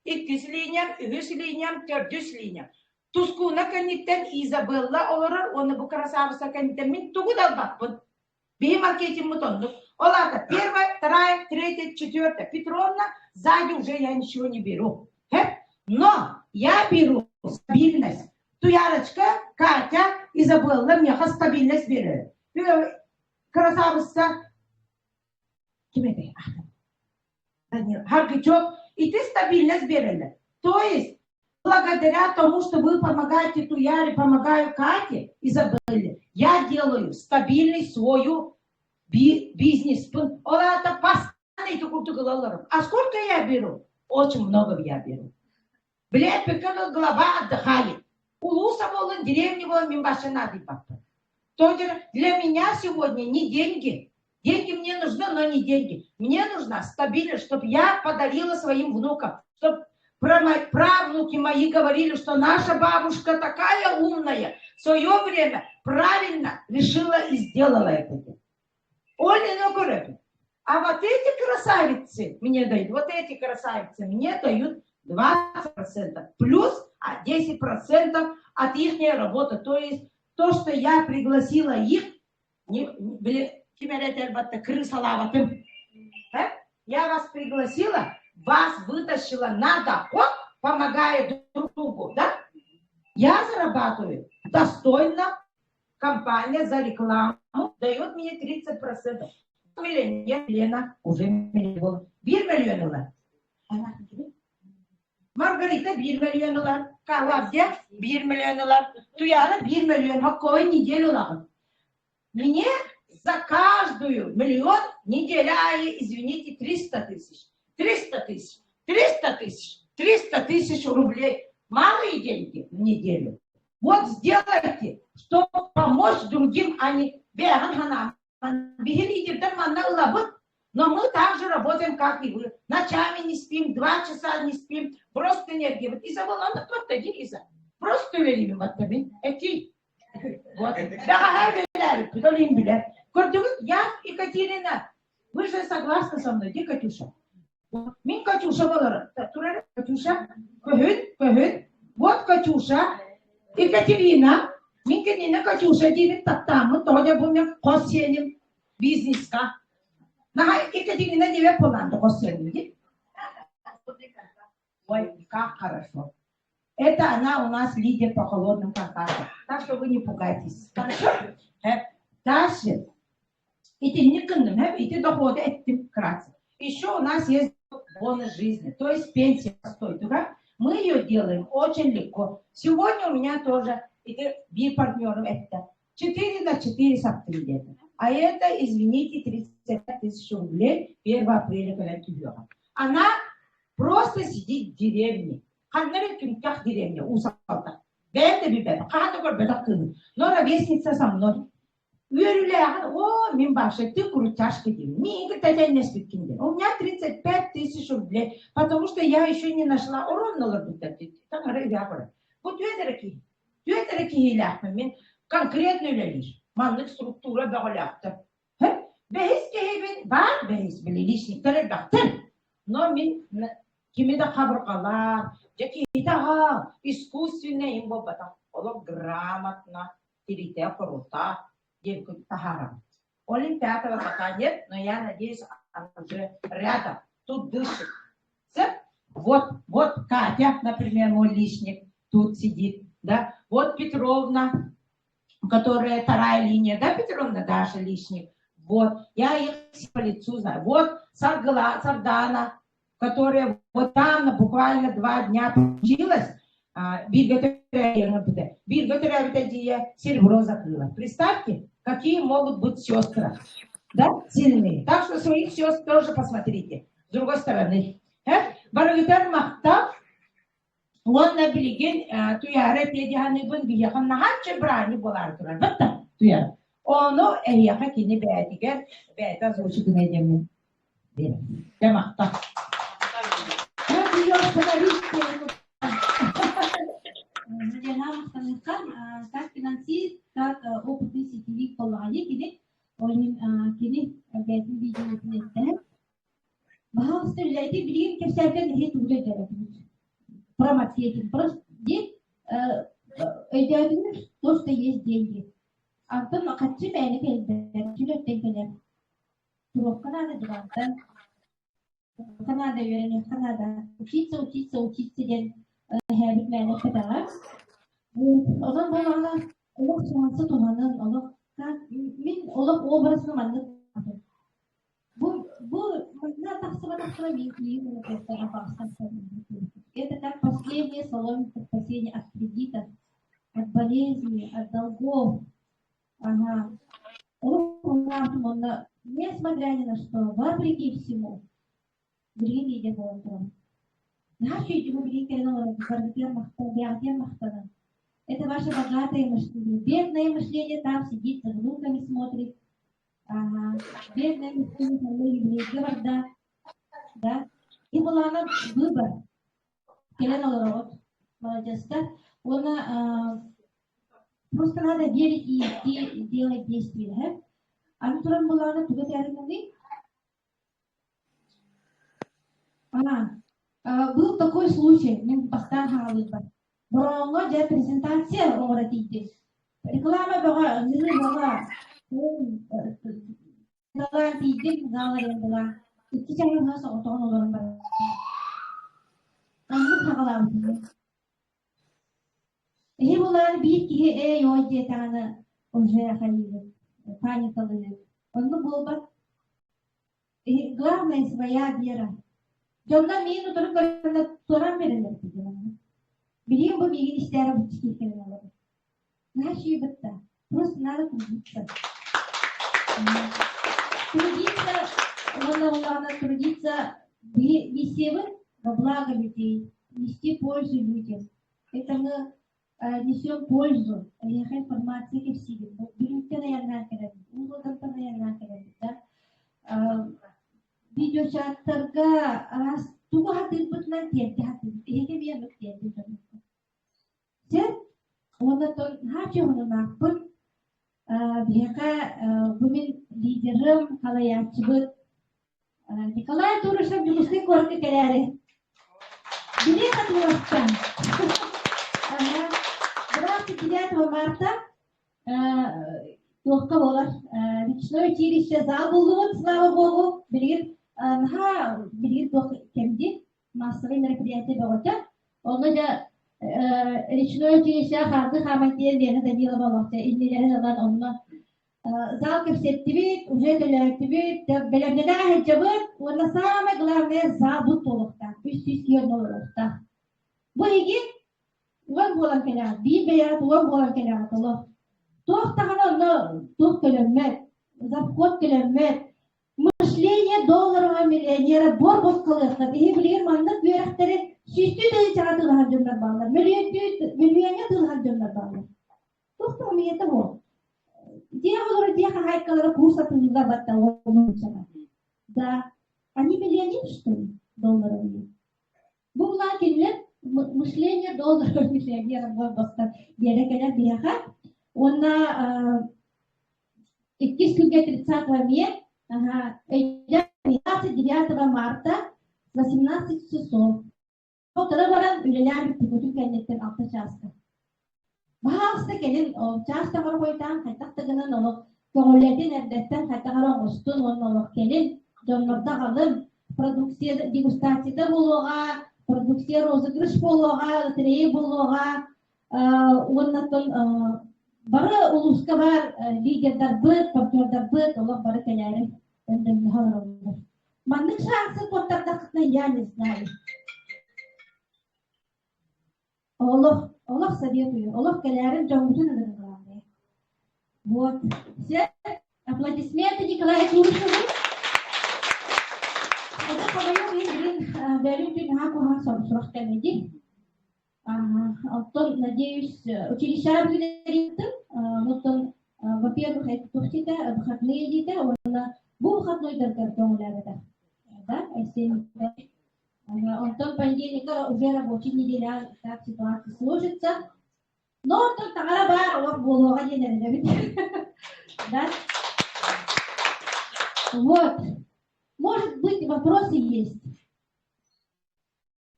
иккис линиям үһүс линиям төрдүс линиям Тускуна кэнниттэн Изабелла олорор уонна бу красавица кэнниттэн мин тугу да ылбаппын Биһи маркетингмыт оннук. Ол аата первая, вторая, третья, четвертая. Петровна, сзади уже я ничего не беру. Но я беру стабильность. Туярочка, Катя, Изабелла меха стабильность берет. Красавица. Ким этэй? Харгычок. И ты стабильность берели. То есть, благодаря тому, что вы помогаете Туяре, помогаю Кате, Изабелле, я делаю стабильный свою бизнес. Ол это постоянно А сколько я беру? Очень много я беру. Блядь, пока голова отдыхает. Улууса буоллун, деревня буоллун, мин башына То для меня сегодня не деньги. Деньги мне нужны, но не деньги. Мне нужна стабильность, чтобы я подарила своим внукам, чтобы правнуки мои говорили, что наша бабушка такая умная, в свое время правильно решила и сделала это. Оля, ну, а вот эти красавицы мне дают, вот эти красавицы мне дают 20% плюс 10% от их работы. То есть то, что я пригласила их, не, крысалаватым. Я вас пригласила, вас вытащила на доход, помогая друг другу, да? Я зарабатываю достойно, компания за рекламу дает мне 30%. Миллионер Лена уже миллион. 1 миллион ылар. Маргарита 1 миллион ылар. Клавдия 1 миллион ылар. Туяра 1 миллион. Какой неделю ылар? Мне за каждую миллион неделя, извините, 300 тысяч. 300 тысяч. 300 тысяч. 300 тысяч рублей. Малые деньги в неделю. Вот сделайте, чтобы помочь другим, а не но мы также работаем, как и вы. Ночами не спим, 2 часа не спим, просто энергия. Вот Иза была, ну вот Иза. Просто верим в Эти. Вот. Я, Екатерина, вы же согласны со мной, где Катюша? Мин Катюша буолар. Катюша, көһүт, көһүт. Вот Катюша, Екатерина, мин кинини Катюша диибин таптааммын, тоҕо бу мин хос сиэним. Бизнеска. Наһаа Екатерина диэбэт буолаан тоҕо сыаныгын. Ой, как хорошо. Это она у нас лидер по холодным контактам. Так что вы не пугайтесь. Хорошо? Дальше. Итинник гынным, ити доходы эттим вкратце. Еще у нас есть бонус жизни, то есть пенсия стоит. Да? Мы ее делаем очень легко. Сегодня у меня тоже ити биир партнерым это 4 на 4 саптым где-то. А это, извините, 35 тысяч рублей 1 апреля, когда түһүөҕэ. Она просто сидит в деревне. Ханна эрэ түҥкэх деревня, Уус Алдан. Бэйэм да билбэппин, хаһан да көрбөтөх кыыһым. Но ровесница со мной. Үөрүүлээҕин, о, мин вообще ты крутяшка диим. Миигин кытта тэҥнэспиккин диэн. У меня 35 тысяч рублей, потому что я еще не нашла ороннолор бүттэр Таҥара үһэ көрөр. Бу түөт эрэ киһи. Түөт эрэ киһилээхпин мин конкретно үлэлиир. Маннык структура бөҕөлөөхтөр. Бэһис киһибин баар бэһис били личниктэр элбэхтэр. Но мин кими да хабырҕалаан, дьэ киһитэ аҕаа, искусственный им буолбатах. Олох грамотно, тиритэ-хорута диэн таһаарабыт. Ол иһин пятого пока нет, но я надеюсь, она уже рядом, тут дышит. Вот, вот Катя, например, мой личник, тут сидит, да. Вот Петровна, которая вторая линия, да, Петровна, Даша личник. Вот, я их по лицу знаю. Вот Саргала, Сардана, которая вот там буквально 2 дня училась, бииргэ төрөөбүтэ серебро закрыла. Представьте, какие могут быть сестры, да, сильные. Так что своих сестр тоже посмотрите. С другой стороны, барыгытар махтал, уонна билигин Туйаара этиэ биһиэхэ наһааччы бырааһынньык буолаары турар бытта Туйаара. Ону эһиэхэ кини бэйэтигэр бэйэтэ озвучить диэммин Дьэ махтал. Как ее остановить? Надежда махтаныхха, как финансист, как опытный сетевик буоллаҕа кини, ол иһин кини бэйэтин видеотун эттэһэн Пожалуйста, үлэти билигин кэпсээтэн иһи тугу өйдөөбөтүбүт. Про маркетинг. Просто өйдөөтүҥүт то, что есть деньги. Антон хаччы мээнэ кэлбэт, сүлөттен кэлэр. Туруохха наада дивантан. Туруохха наада, үөрэниэххэ наада. Учиться, учиться, учиться диэн эһээбит мээнэ эппэтэҕэ. Онон буоллаҕына олох шансы туһанан, олох мин олох образно маннык Бу манна тахсыбатахтара мин Это как последняя соломинка спасения от кредитов, от болезней, от долгов. Ага. Несмотря ни на что, вопреки всему, билигин иде буолан турабын. Наһаа үчүгэй билигин кэлэн олорон барытыгар махтал, бэйэҕитигэр махтанан. Это ваше богатое мышление. Бедное мышление там сидит, за внуками смотрит. Ага. Бедное мышление еврейгэ барда. Да? И былаана выбор. Кэлэн олороҕут. Молодецтар. Уонна просто надо верить и идти, делать действия. Аны туран былаана тугу этээриҥий? А, был такой случай, мин бастаан хаалыыбар. Бороҕоҥҥо дьэ презентация оҥоро тиийдим. Реклама бөҕө, ыҥырыы бөҕө. Тиийдим, зал арендалаан. Икки чаһы соҕотоҕун олорон баран. Оннук саҕалаабытым. Эһи булаан биир киһи эй ой диэтэҕинэ уже хайыыбыт, паникалыыбыт. Оннук буолбат. Главное своя вера. Дьоннор миигин утары көрөннөр туоран биэрэллэр этэ Билигин бу миигин истээри буччу кэлэн олорор. Наһаа үчүгэй Просто надо трудиться. Трудиться, уонна улаана трудиться миссиябыт во благо людей, нести пользу людям. Это мы несем пользу. Эһиэхэ информация кэпсиибит. Бүлүүттэн айаннаан кэлэбит, Улуутантан айаннаан кэлэбит, да. Видеочаттарга араас тугу хатыырбытынан тиэрдэ хатыыбыт. Эһиги эмиэ оннук тиэрдин дьоннорго. Дьэ, уонна наһаа дьоһуннаахпыт. Биһиэхэ бу мин лидерым, халайааччыбыт Николай Турышев Дьокуускай куоракка кэлээри. Билиэхэ туорахтан. 29 марта туохха буолар? Речное училище зал буллубут, слава богу. Билигин наһаа билигин туох кэмди массовый мероприятие бөҕөтө. Онно дьэ речное училище хаарды хааман тиийэн Лена Данилова олохча иннилэрин ылан онно зал кэпсэттибит, уже төлөөтүбүт, бэлэмнэнэ сылдьабыт уонна самое главное зал бут буолуохтаах, 300 киһи олоруохтаах. Бу эһиги уон буолан кэлэҕит, биир бэйэҕит уон буолан кэлэҕит олох. Туох даҕаны онно туох төлөммөт, завход төлөммөт, мышление долларового миллионера бор босхолуохтар. Биһи билигин маннык үөрэхтэри сүүстүү тыһыынчаҕа тылаһар дьоннор бааллар, мөлүйүөҥҥэ тылаһар дьоннор бааллар. Туох да умуйата буол. Дьиэ оҕолоро дьиэ хаһаайкалара курс атыылыыллар батта Да, они миллионеры, что ли, долларовые? Бу булаа кинилэр мышление долларовых миллионеров буолбастар биэрэ кэлэр биһиэхэ. Уонна иккис күнгэ 30 мая, 29 марта 18 часов Сотору баран үлэлээн бүппүтүн кэнниттэн алта чааска. Баһаалыста кэлин чаас таҥара хойутаан хайдах да гынан олох көҕүлэтин эрдэттэн хайдах эрэ оҥостун уонна олох кэлин дьоннордо аҕалын продукция дегустацията буолуоҕа, продукция розыгрыш буолуоҕа, лотерея буолуоҕа уонна бары улууска баар лидердарбыт, партнердарбыт олох бары кэлээри өндөҥнөһө олороллор. Маннык шансы куоттардаххытына я не знаю. Олох, олох советую. Олох кэлээрин дьоҥҥутун ылын главное. Вот. Все. Аплодисменты Николаю Курышеву. Это хомойуох иһин билин бэлүн күн наһаа куһаҕан сорох кэллэди. Оттон, надеюсь, училищеҕа бүгүн Оттон, во-первых, туох диэтэ, выходные диэтэ, уонна бу выходнойдарга көҥүлээбэтэ. Да, Онтон понедельника уже рабочий неделя так ситуация сложится. Но оттон таҥара баар олох буолуоҕа диэн эрэнэбит. Да? Вот. Может быть, вопросы есть.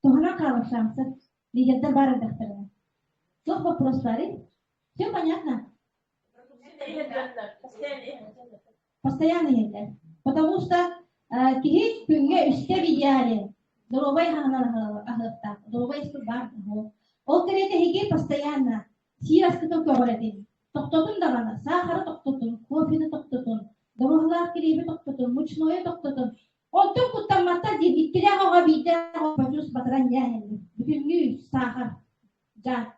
Туһанан хаалар шанса. Лидердэр баар эрдэхтэринэ. Туох вопрос баарый? Все понятно? Постоянно иһэллэр. Потому что киһи күҥҥэ үстэ в идеале доруобай аһынан аһыахтаах. Доруобай испит баар Ол кэриэтэ эһиги постоянно сиир аскытын көҕүрэтин. Тохтотун даҕаны, саахары тохтотун, кофены тохтотун, доруоһалаах килиэби тохтотун, мучнойу тохтотун, Онтон куттамматтар диэн иккилээх оҕо биирдээх оҕо плюс батаран ньээһэллэр. Бүтүннүү саахар. Дьаа.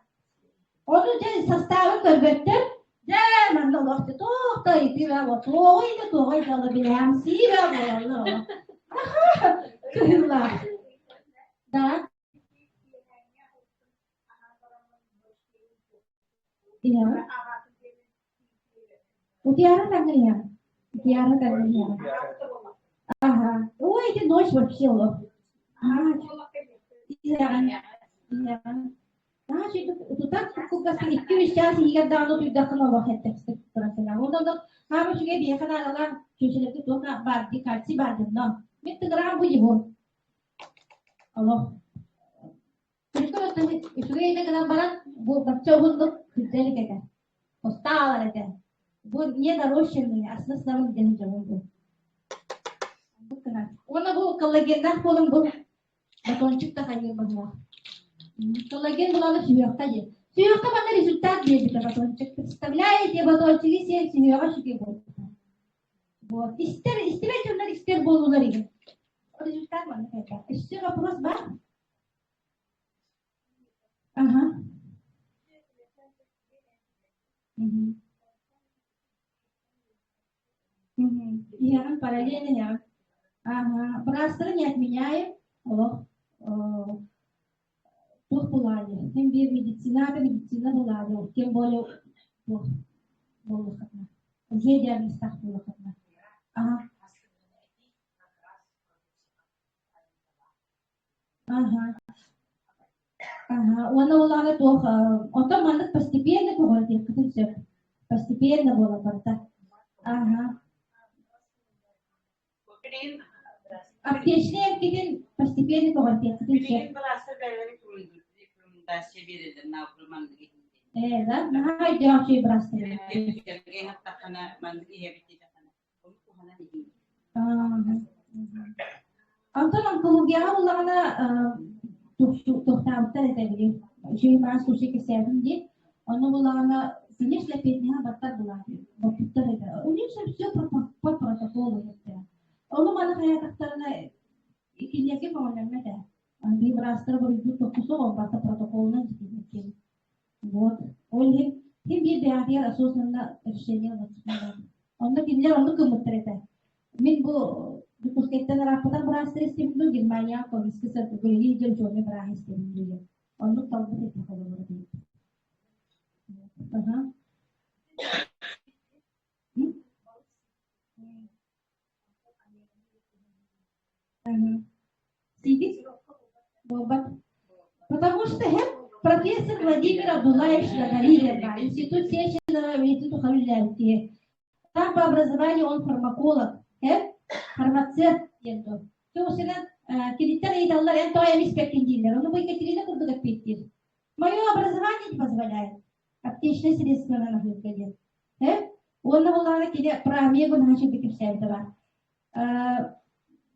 Ону дьэ састаабын көрбөттөр. Дьэ манна олох туох да ыйытыы баа туоҕуй да туоҕуй да ола билээмсии баа буолаллар олох. Кыһыллаах. Да. Иһэҕин? Утуйаары таҥныйаҕын? Утуйаары таҥныйаҕын? Аха. Ой, ити ночь вообще олох. Иһэҕин? Иһэҕин? Наһаа үчүгэй утутар кылгастык икки-үс чаас иһигэр даҕаны утуйдаххына олох эрдэхсик туран кэлэҕин. Уонна онно хаама үчүгэй биһиэхэ наадалаах чүөчэлэргэ туох баар дии кальций баар дьонно. Мин тыгыраан бу его. Олох Үчүгэй да гынан баран, бу бачча уһуннук кырдьа илик этэ. Устаалар этэ. Бу не нарощенные, астына диэн дьонум бу. Уонна бу коллагеннаах буолан бу батончик да хайыыр быһыылаах. Коллаген буланы сүһүөххэ диэн. Сүһүөххэ манна результат биэрбитэ батончик. Представляете, батончиги сиэн сүһүөҕэ үчүгэй буолбута. Вот. Истэр, истибэт дьоннор истэр буоллулар иһин. Результат манна кэлбэт. Өссө вопрос бар? Ага. Мгм. Мгм. Иһэҕин параллельно иһэҕин. Ага. Быраастары не отменяем. Олох туох булаайы. Тем биир медицина медицина булаайы. Тем более туох буолуоххатына. Уже диагностаах буолуоххатына. Ага. Ага. Ага. Уонна ол аҕа туох оттон маннык постепенно көҕүрэтиэххитин сөп. Постепенно буола барда. Ага. Аптечный эмкитин постепенно көҕүрэтиэххитин сөп. Ээ, да, наһаа өйдөөх үчүгэй быраастар. Онтон онкологияҕа буллаҕына туохтаабыттар этэ били үчүгэй баар случай кэпсээтим дии. Онно буллаҕына конечно петняҕа баттар боппуттар этэ. У них же все по протоколу этэ. Ону маны хайаатахтарына кинилэргэ көҥүллэммэт ээ. Биир быраастара буруйдуу тохтусуох ол барыта протоколунан ситиһиэхтиир. Вот. Ол иһин ким биир бэйэҕитигэр осознанно решение ылыахтаах. Онно кинилэр оннук гыммыттар этэ. Мин бу Дьокуускайтан ырааппатах быраастары истибит дуу, Германияҕа ковидка үлэлии сылдьар учуонай бырааһы истэбин дуу. Оннук талбыт этэ холобура диэбит. Аха. Сидит? Буолбат. Потому что профессор Владимир Абдулаевич Гагарин, Институт Сеченова, Институт Халилявки. Там по образованию он фармаколог, фармацевт диэн дуо. Туосынан киниттэн ыйыталлар, эн тоҕо эмиспэккин дииллэр. Ону бу Екатерина курдук эппиэттиир. Мое образование не позволяет. Аптечное средство аһыырга диэн. Уонна буоллаҕына кини прамия гунаһа кэпсээбитэ баар.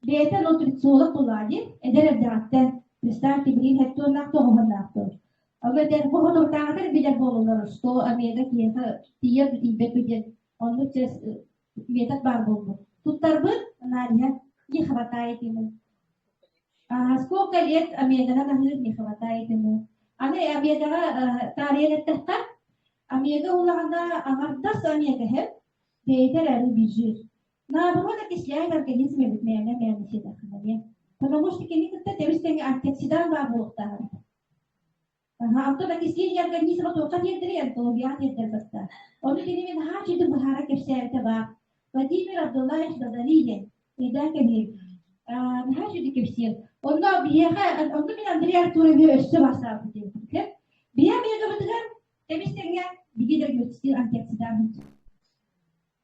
Бэйэтэ нутрициолог буоллаҕа дии, эдэр эрдэҕиттэн, представьте, билигин хэттуоннаах тоҕуһуннаах дуо. Ол этэр бу соторутааҕытар билэр буолаллар, что омега киһиэхэ тиийэр тиийбэт диэн оннук метод баар буолбут. Туттарбыт аналиһа не хватает ему. А, сколько лет омеганан аһыыр не хватает ему. Аны омегаҕа таарыйан эттэххэ, омега улаҕана аҥардас омега иһэр, бэйэтэ эрээри бижир. Наоборот, окисляет организм эбит мээнэ мээнэ сиэтэххинэ Потому что кини кытта тэбис-тэҥэ антиоксидант баар буолуохтаах эбит. Оттон окисление организма туохха тиэрдэрий онкологияҕа тиэрдэр барта. Ону кини мин наһаа үчүгэйдик быһаара кэпсээбитэ баар. Владимир Абдуллаевич Базалиев өйдөөн кэбиһиҥ. Наһаа үчүгэйдик кэпсиир. Онно биһиэхэ, онно мин Андрей Артуровиһы өссө бассаабыт диэбитим. Биһиэ омегабытыгар тэбис-тэҥҥэ биги антиоксидант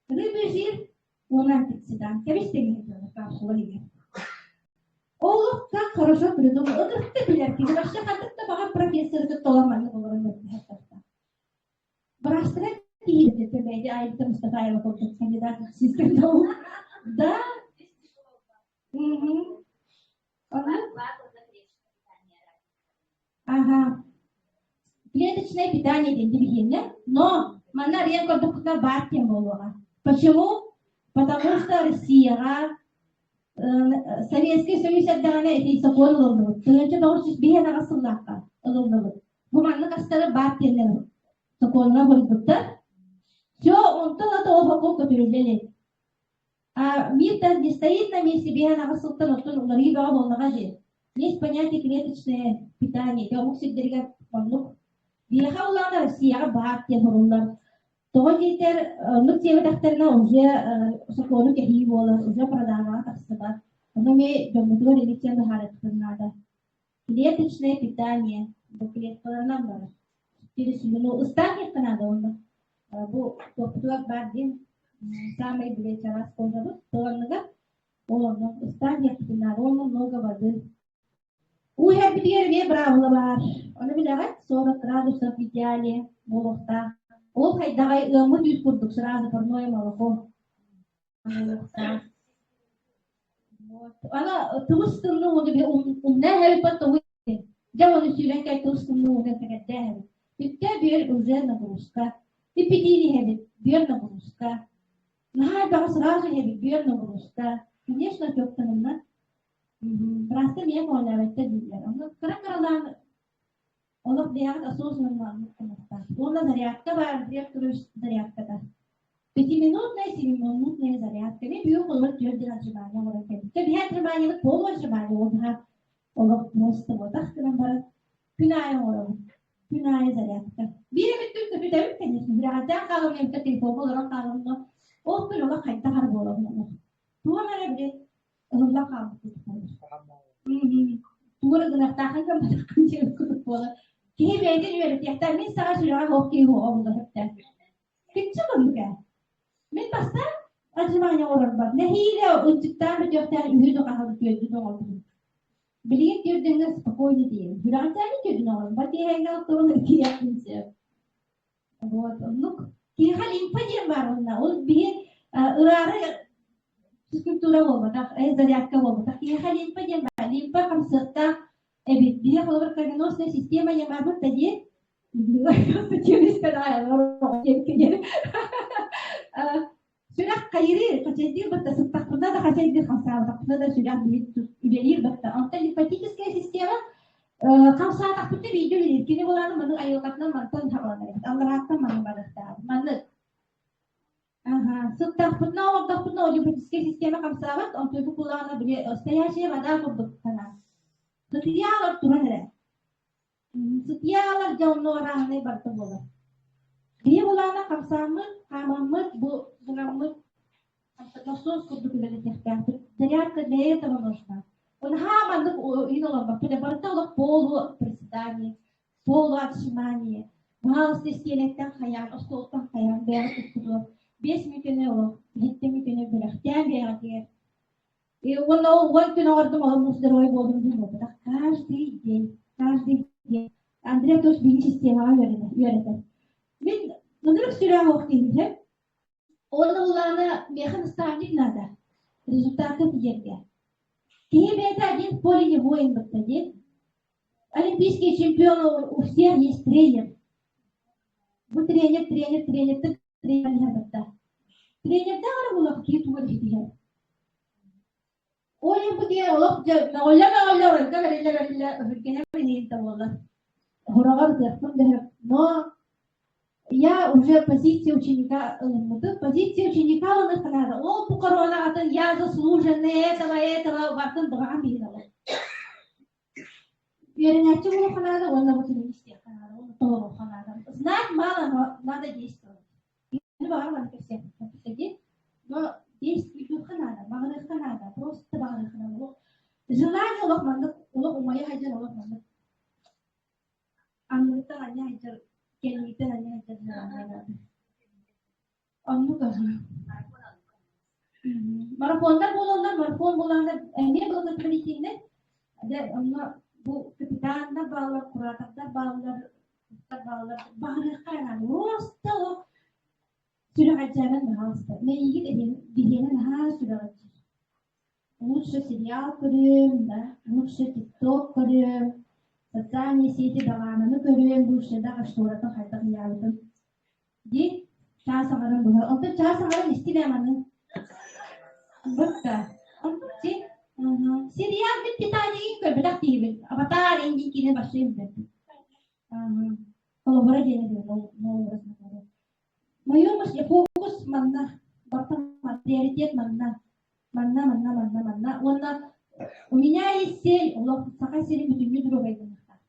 Рыбий жир уонна антиоксидант. Кэбис тэҥҥэ капсула иһигэр. Ол как хорошо придумал. Ынырыкты билэр киһи вообще ханнык да баҕар профессоры кытта олор маннык олорон мөлтөһөр Быраастара киһи бэйди Айта Мустафаева курдук кандидат медицинских наук. Да. Угу. Ага. Клеточное питание диэн биһиэнэ, но манна арыйан көрдөххүтүнэ баар диэн буолуоҕа. Почему? Потому что Россияҕа Советский Союз эрдэҕинэ ити сокуон ылыллыбыт. 1905 сыллаахха ылыллыбыт. Бу маннык астары баар диэннэр сокуонҥа буруйбуттар. Все, онтон ата ол сокуон көтүрүллэ илик. А мир-то не стоит на месте, биһэн аҕыс сылтан оттон уларыы бөҕө буоллаҕа дии. Есть понятие клеточное питание, ити омук сирдэригэр оннук. Биһиэхэ улаана Россияҕа баар диэн суруллар. Тоҕо диэтэр, оннук диэбэтэхтэринэ уже сокуону кэһии буолар, уже продажаҕа тахсыбат. Ону эмиэ дьоммутугар илик диэн быһаарыахпытын наада. Клеточное питание бу клеткаларынан барар. Через слюну ыстаан иһиэххэ наада уонна бу туохпутугар баар диэн саамай били чараас кожабыт туоланныгар ол онно ыстаан иһиэхпитин наада уонна много воды. Уу иһэрбитигэр эмиэ быраабыла баар. Ону билэҕит 40 градусов в идеале буолуохтаах. Ол хайдаҕай ыаммыт үүт курдук сразу парное молоко. Ана тумус тымны ууну би умнаа хэбиппат тоҥуй дьэ ону сүүрэн кэл тумус тымны ууну тэҥэрдээ хэбит. Бүттэ бүөр уже нагрузка. Иппитиин иһэбит бүөр нагрузка. Наһаа элбэҕи сразу иһэбит бүөр нагрузка. Конечно, отектанынна. Просто миэ моолээбэттэр дииллэр. Ону кыра-кыралаан олох бэйэҕит осознанно оннук Уонна зарядка баар, Андрей зарядката. Пятиминутная, семиминутная зарядка. Мен бүгүн холобур түөрт ден отжимание оҥорон кэлбит. Биһи отжиманиебыт полуотжимание, ол быһа олох просто буотах гынан баран күн аайы оҥоробут. Күн аайы зарядка. Биир эмит күн көтүтэбит, конечно. Сүрэҕэлдээн хаалам, эмтэ телефоҥҥа олорон хаалам, но ол күн олох хайдах ар буолабын олох. Туох эрэ били ыһыллан хаалбыт Тугу эрэ гыныахтааххын гымматаххын диэн курдук буолар. Киһи бэйэтин үөрэтиэхтээх. Мин саҕа сүрэҕэ суох киһи суоҕа буолла сөптөөх. Киччи хоннук ээ. Мин бастаан отжимание оҥорорбор нэһиилэ ынчыктаан бүтүөхтээх үһү да хаһан түөрдүн оҥорбутум. Билигин түөрдүҥҥэ спокойно тиийэбин. Сүрэҕинтээни түөрдүн оҥорон бар киэһээҥҥи алтыбын киириэхпин сөп. Вот, оннук. Киһиэхэ лимфа диэн баар онно. Ол биһи ыраары Физкультура буолбатах, зарядка буолбатах. Киһиэхэ лимфа диэн баар. Лимфа хамсыахтаах эбит. Биһиэхэ холобур кровеносная система диэн баарбыт да диэн Сүрэх хайырыыр, хачайдыыр батта, сыттахпына да хачайдыыр, хамсаабатахпына да сүрэх үлэлиир батта. Онтон лимфатическая система хамсаатахпытына биирдэ үлэлиир. Кини булааны маны айылҕатынан мантан саҕаланар эбит. Алларааттан маны барыахтаах. Маннык. Ага. Сыттахпытына, олордохпутуна лимфатическая система хамсаабат, онтон булаана били стоячая вода курдук санаа. Сытыйаалар туран эрэ. Сытыйаалар дьэ онно арааһынай барыта буолар. Биһи былаана хамсааммыт, хаамаммыт, бу гынаммыт насос курдук үлэлэтиэхтээхпит. Зарядка для этого нужна. Наһаа маннык иһин олорбоппут. Барыта олох полу приседание, полу отжимание. Пожалуйста, истиэнэттэн хайаан, остуолтан хайаан, бэйэҕит туттутугар 5 мүнүүтэни олох, иһиттэн мүнүүтэни бэлэхтээн бэйэҕитигэр И уонна ол уон күн оҥордум, ол муус здоровый буолдум диэн буолбатах. Каждый день, каждый день. Андрей Антонович биһиги системаҕа үөрэтэр. үөрэтэр. Мин ынырык сүрээх ох киһим. Уонна улаана миэхэ наставник надо. Результакка тиийэргэ. Киһи бэйэтэ один в поле не воин бытта диэн. Олимпийский чемпион у всех есть тренер. Бу тренер, тренер, тренер, тренер бытта. Тренердээх эрэ буолуох киһи тугу ситиһэр. Ол иһин бу киһи олох дьэ мөҕүллэ-мөҕүллэ оройго бэриллэ-бэриллэ өһүргэнэ билигин да буоллар. Хороҕор ытыахпын да сөп. Но я уже позиция ученика ылыммытым. Позиция ученика ылыныахха наада. Ол бу корона атын я заслуженный этого, этого бартын быҕаҕан биһин олох. Үөрэнээччи буолуохха наада уонна бу кинини истиэххэ наада уонна толоруохха наада. Знать мало, но надо действовать. Аны баҕар маны кэпсиэхпин Но действуйдуохха наада, баҕарыахха наада, просто баҕарыахха наада. Олох желание олох маннык, олох умайа сылдьар олох маннык. Анныгыттан анньа сылдьар, кэнниттэн анньа сылдьар желание наада. Оннук аһыы. Марафоннар буолаллар, марафон буолааннар эмиэ благотворительнай. Дьэ, онно бу капитаннар бааллар, куратордар бааллар, бааллар. Баҕарыахха эрэ просто олох сүрэҕэлдьээмэн наһаа Мэйиигит биһиэнэ наһаа сүрэҕэлдьиир. Лучше сериал көрүөм, да, лучше тикток көрүөм, социальные сети даҕаананы көрүөм, лучше да шторатын хайдах ыйаабытын Дии, чаас аҥарын быһа. Онтон чаас аҥарын истибэ маны. Бытта. Онтон сериал мин Титаникин көрбөтөх диибин. Аватар индин киинэ вообще билбэппин. Холобура диэн эбит Мое фокус манна. Барта приоритет манна. Манна, манна, манна, манна. Уонна у меня есть цель, олох Саха сирин бүтүннүү доруобайданыахтаах.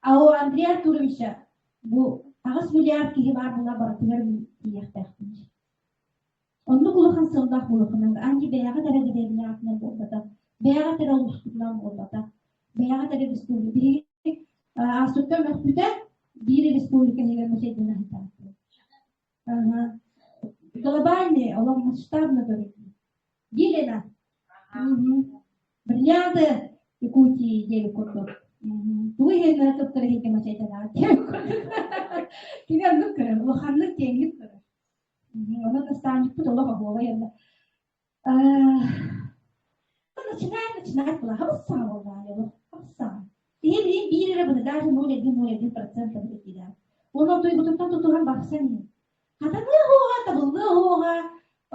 А у Андрея Артуровича бу 8 миллиард киһи баар була барытыгар тиийиэхтээхпин. Оннук улахан сыаллаах буолуоххунан, аньы бэйэҕит эрэ дэриэбинэҕитинэн буолбатах, бэйэҕит эрэ улуускутунан буолбатах, бэйэҕит эрэ республика. Биһиги ааспыкка мөхпүтэ биир республика иһигэр мусейдана сытаахпыт. Глобальный, олох масштабно көрүллүү. Елена. Бриллианты Якутии диэбит курдук. Тугу иһиннэрэ туттар иһингэ мачайданаат диэбит курдук. Кини оннук көрөр, улаханнык киэҥник көрөр. Онон наставникпыт олох оһуобай онно. Начинай, начинай была. Хабыс-саҥа буоллаҕа олох. Хабыс-саҥа. Киһи билин биир эрэ быны, даже 0,01% быны Уонна туйгутуттан тутуһан барсан иһин. Хатаныа уоҕа, табыллыа уоҕа,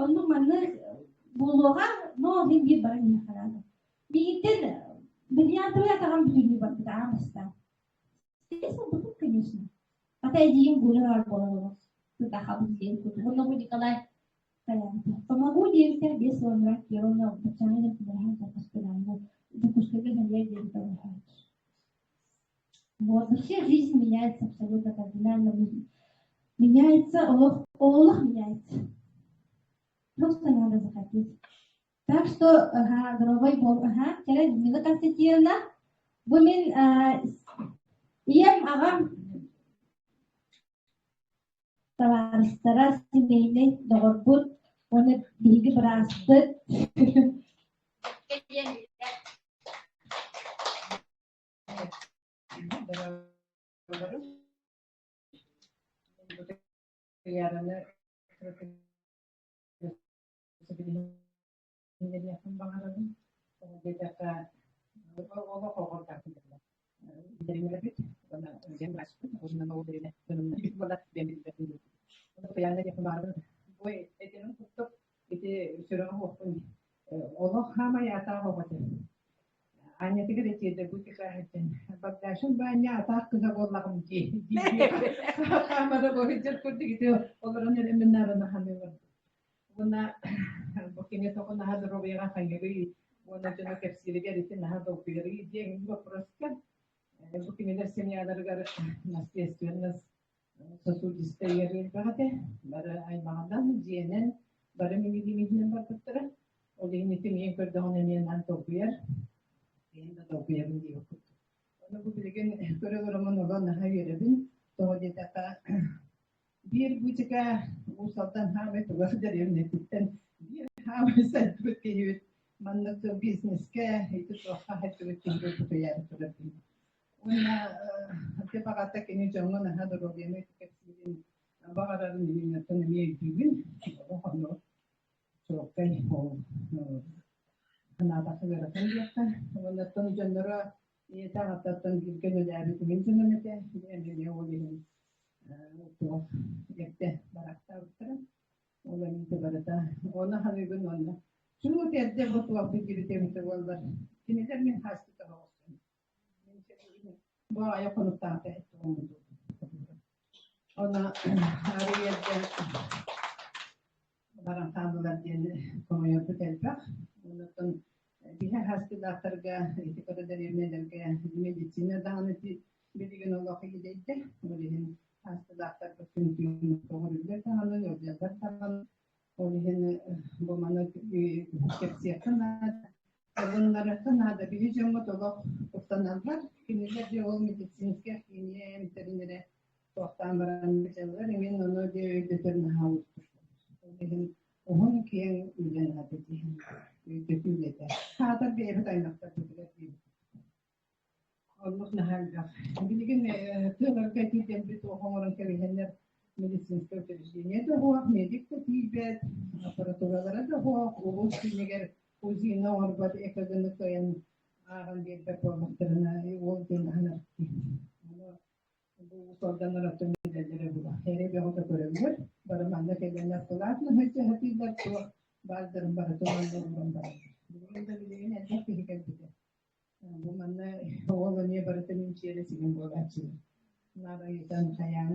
оннук маннык буолуоҕа, но мин биир баран иһиэххэ наада. Миигиттэн бриллиантовый атаҕым бүтүннүү барбыта аан бастаан. Стресс ылбытым, конечно. Хата эдьиийим Гуля баар буолан олох тутахабын диэн курдук. Онно бу Николай Помогу диэбитэ 5 уонна Кировна баччааҥҥа диэн көмөлөһөн саппаскынаҥҥа Дьокуускайга кэлиэр диэри көмөлөһөөччү. Вот, вообще жизнь меняется абсолютно кардинально. Меняется, олох, олох меняется. Просто надо захотеть. Так что, ага, дорогой бог, ага, кэлэн Людмила Константиновна, бу мин ийэм, аҕам табаарыстара, семейнэй доҕорбут уонна биһиги бырааспыт. Туйаараны иһитиннэриэхпин баҕарабын. Тоҕо диэтэххэ, олох оҕордаахпын Билэрбит уонна дьиэм быраачпыт уонна ол дэриэбинэ дьонум буолла бэйэм билбэппин диэбит. Онно Туйаана диэхпин баҕарабын. Бу этэрин курдук ити сүрэҕэ суохпун олох хаамай аатаах оҕо этэ. Аанньатыгар этиэдэ бу тикааһыттан Богдашин Баанньа атаах кыһа буоллаҕым дии дии хаамара бу курдук ити олорон эрэ мин нарана ханыылар. Уонна бу кини тоҕо наһаа доруобуйаҕа хайгырый уонна дьоно кэпсииригэр ити наһаа долгуйарый диэн боппуруоска бу кинилэр семьяларыгар наследственность сосудистая ыарыы элбэх этэ. Бары аймаҕынан, дьиэнэн, бары минигимиһинэн барбыттара. Ол иһин ити миин көрдөҕүнэ эмиэ наһаа долгуйар. Бэйэм да долгуйабын диэбит курдук. Ону бу билигин көрө олороммун олох наһаа үөрэбин. Тоҕо диэтэххэ биир быычыка Уус Алдан хаамай тугах дэриэбинэтиттэн биир хаамай сайдыбыт киһибит маннык бизнескэ ити туохха хайдыбыт киһи бутуйаары турар Уонна ити баҕата кини дьоҥҥо наһаа доруобуйаны кэпсиирин баҕарарын иһиннэртэн эмиэ өйдүүбүн. Олох ону чуолкай ол санаатахха ыарахан диэххэ. Уоннаттан дьонноро ийэтэ аҕаттаттан бииргэ үлэлээбит мин дьонум этэ. Эмиэ ол иһин туох эрдэ барахтаабыттара. Ол эмиэ барыта. Оны ханыыбын уонна чуут эрдэ бу туох билбит эбитэ буоллар. Кинилэр мин хаастык оҕостон. Бу айа хонуктаахта эттэ Оны арый эрдэ баран хааллылар диэн хомойорбут элбэх. Онтон биһи хаастыылаахтарга ити кыра дэриэбинэлэргэ медицина даҕаны билигин олох идэйдэ. Ол иһин хаастыылаахтарбыт күн-түүн көҕүрүллэр даҕаны, ыалдьаллар даҕаны. Ол иһин бу маны кэпсиэххэ наада. Ылыннарыахха наада. Биһи дьоммут олох куттаналлар. Кинилэр дьэ ол медицинскэй химия эмтэрин эрэ туохтаан баран дьаллар иҥин ону дьэ өйдөтөр наһаа уустук. Ол иһин уһун киэҥ үлэ наада диэн өйдөтүү үлэтэ. Саатар бэйэбит аймахтарбытыгар диэбит. Оннук наһаа элбэх. Билигин тыаларга тиийдэрбит туох оҥорон кэбиһэннэр медицинское учреждение да суох, медик да тиийбэт, аппаратуралара да суох, улуус киинигэр УЗИ-ны оҥорбот ЭКГ-ны кыайан ааҕан биэрбэт буоллахтарына ол диэн аһынар Бу Уус-Алдан оттон билэллэрэ буолуо. Эрэ бөҕөтө көрөллөр. Бары манна кэлэннэр кылаатына сылдьа туох баардарын барытын онно ууран бараллар. Билигин да билигин элбэх киһи кэлбитэ. Бу манна оҕол эмиэ барыта минчиэрэ сигин буолааччылар. Наар ыйытан хайаан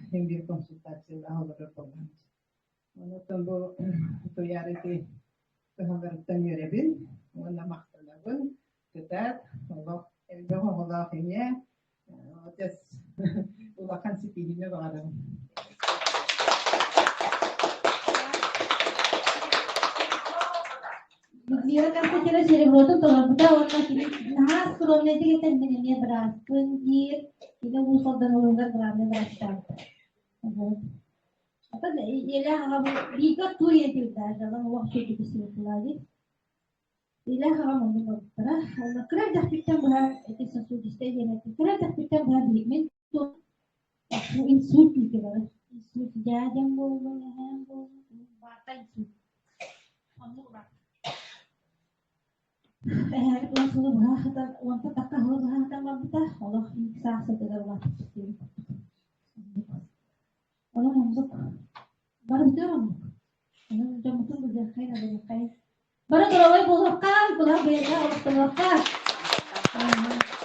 син биир консультациялаах олорор буоллаҕым. Онуттан бу Туйаара ити кыһалларыттан үөрэбин уонна махтанабын. Кытаат, олох элбэх оҕолоох ийэ, отец улахан ситиһиини баҕарабын. Людмила Константиновна серебротун толорбута уонна кини наһаа скромнайдык этэн мин эмиэ бырааспын диир. Кини Уус Алдан улууһугар главный врачтаабыта. Оттон ийэлээх аҕам бииргэ оттуур ийэтибит даже олох үчүгэйдик истибит Илээх аҕам оннук буолбуттара. Уонна кыра эрдэхпиттэн быһа ити сосудистая диэн эттим. Кыра эрдэхпиттэн быһа мин инсульт күүтэ барар. Инсульт дядям буоллун, эһээм буоллун, барыта инсульт. Оннук улааттым. Эһээбит 10 сылы быһа хатан, уонтан тахха сылы быһа хатан барбыта. Олох саах сытыгар улааппыт диэбит курдук. Онон оннук. Барытыгар оннук. Онон дьоммутун быһыаххайын, абырыаххайын. Бары доруобай буолуохха, былаах бэйэтэ олохтонуохха.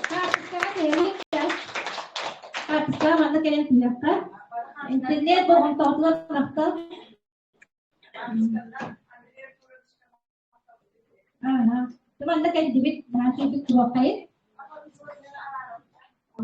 Хаартыскаҕа түһэбит. Хаартыскаҕа манна кэлэн түһүөххэ. Интернет болҕомтоҕутугар махтал. Ааһа. Манна кэлдибит, наһаа үчүгэйдик туруоххайын.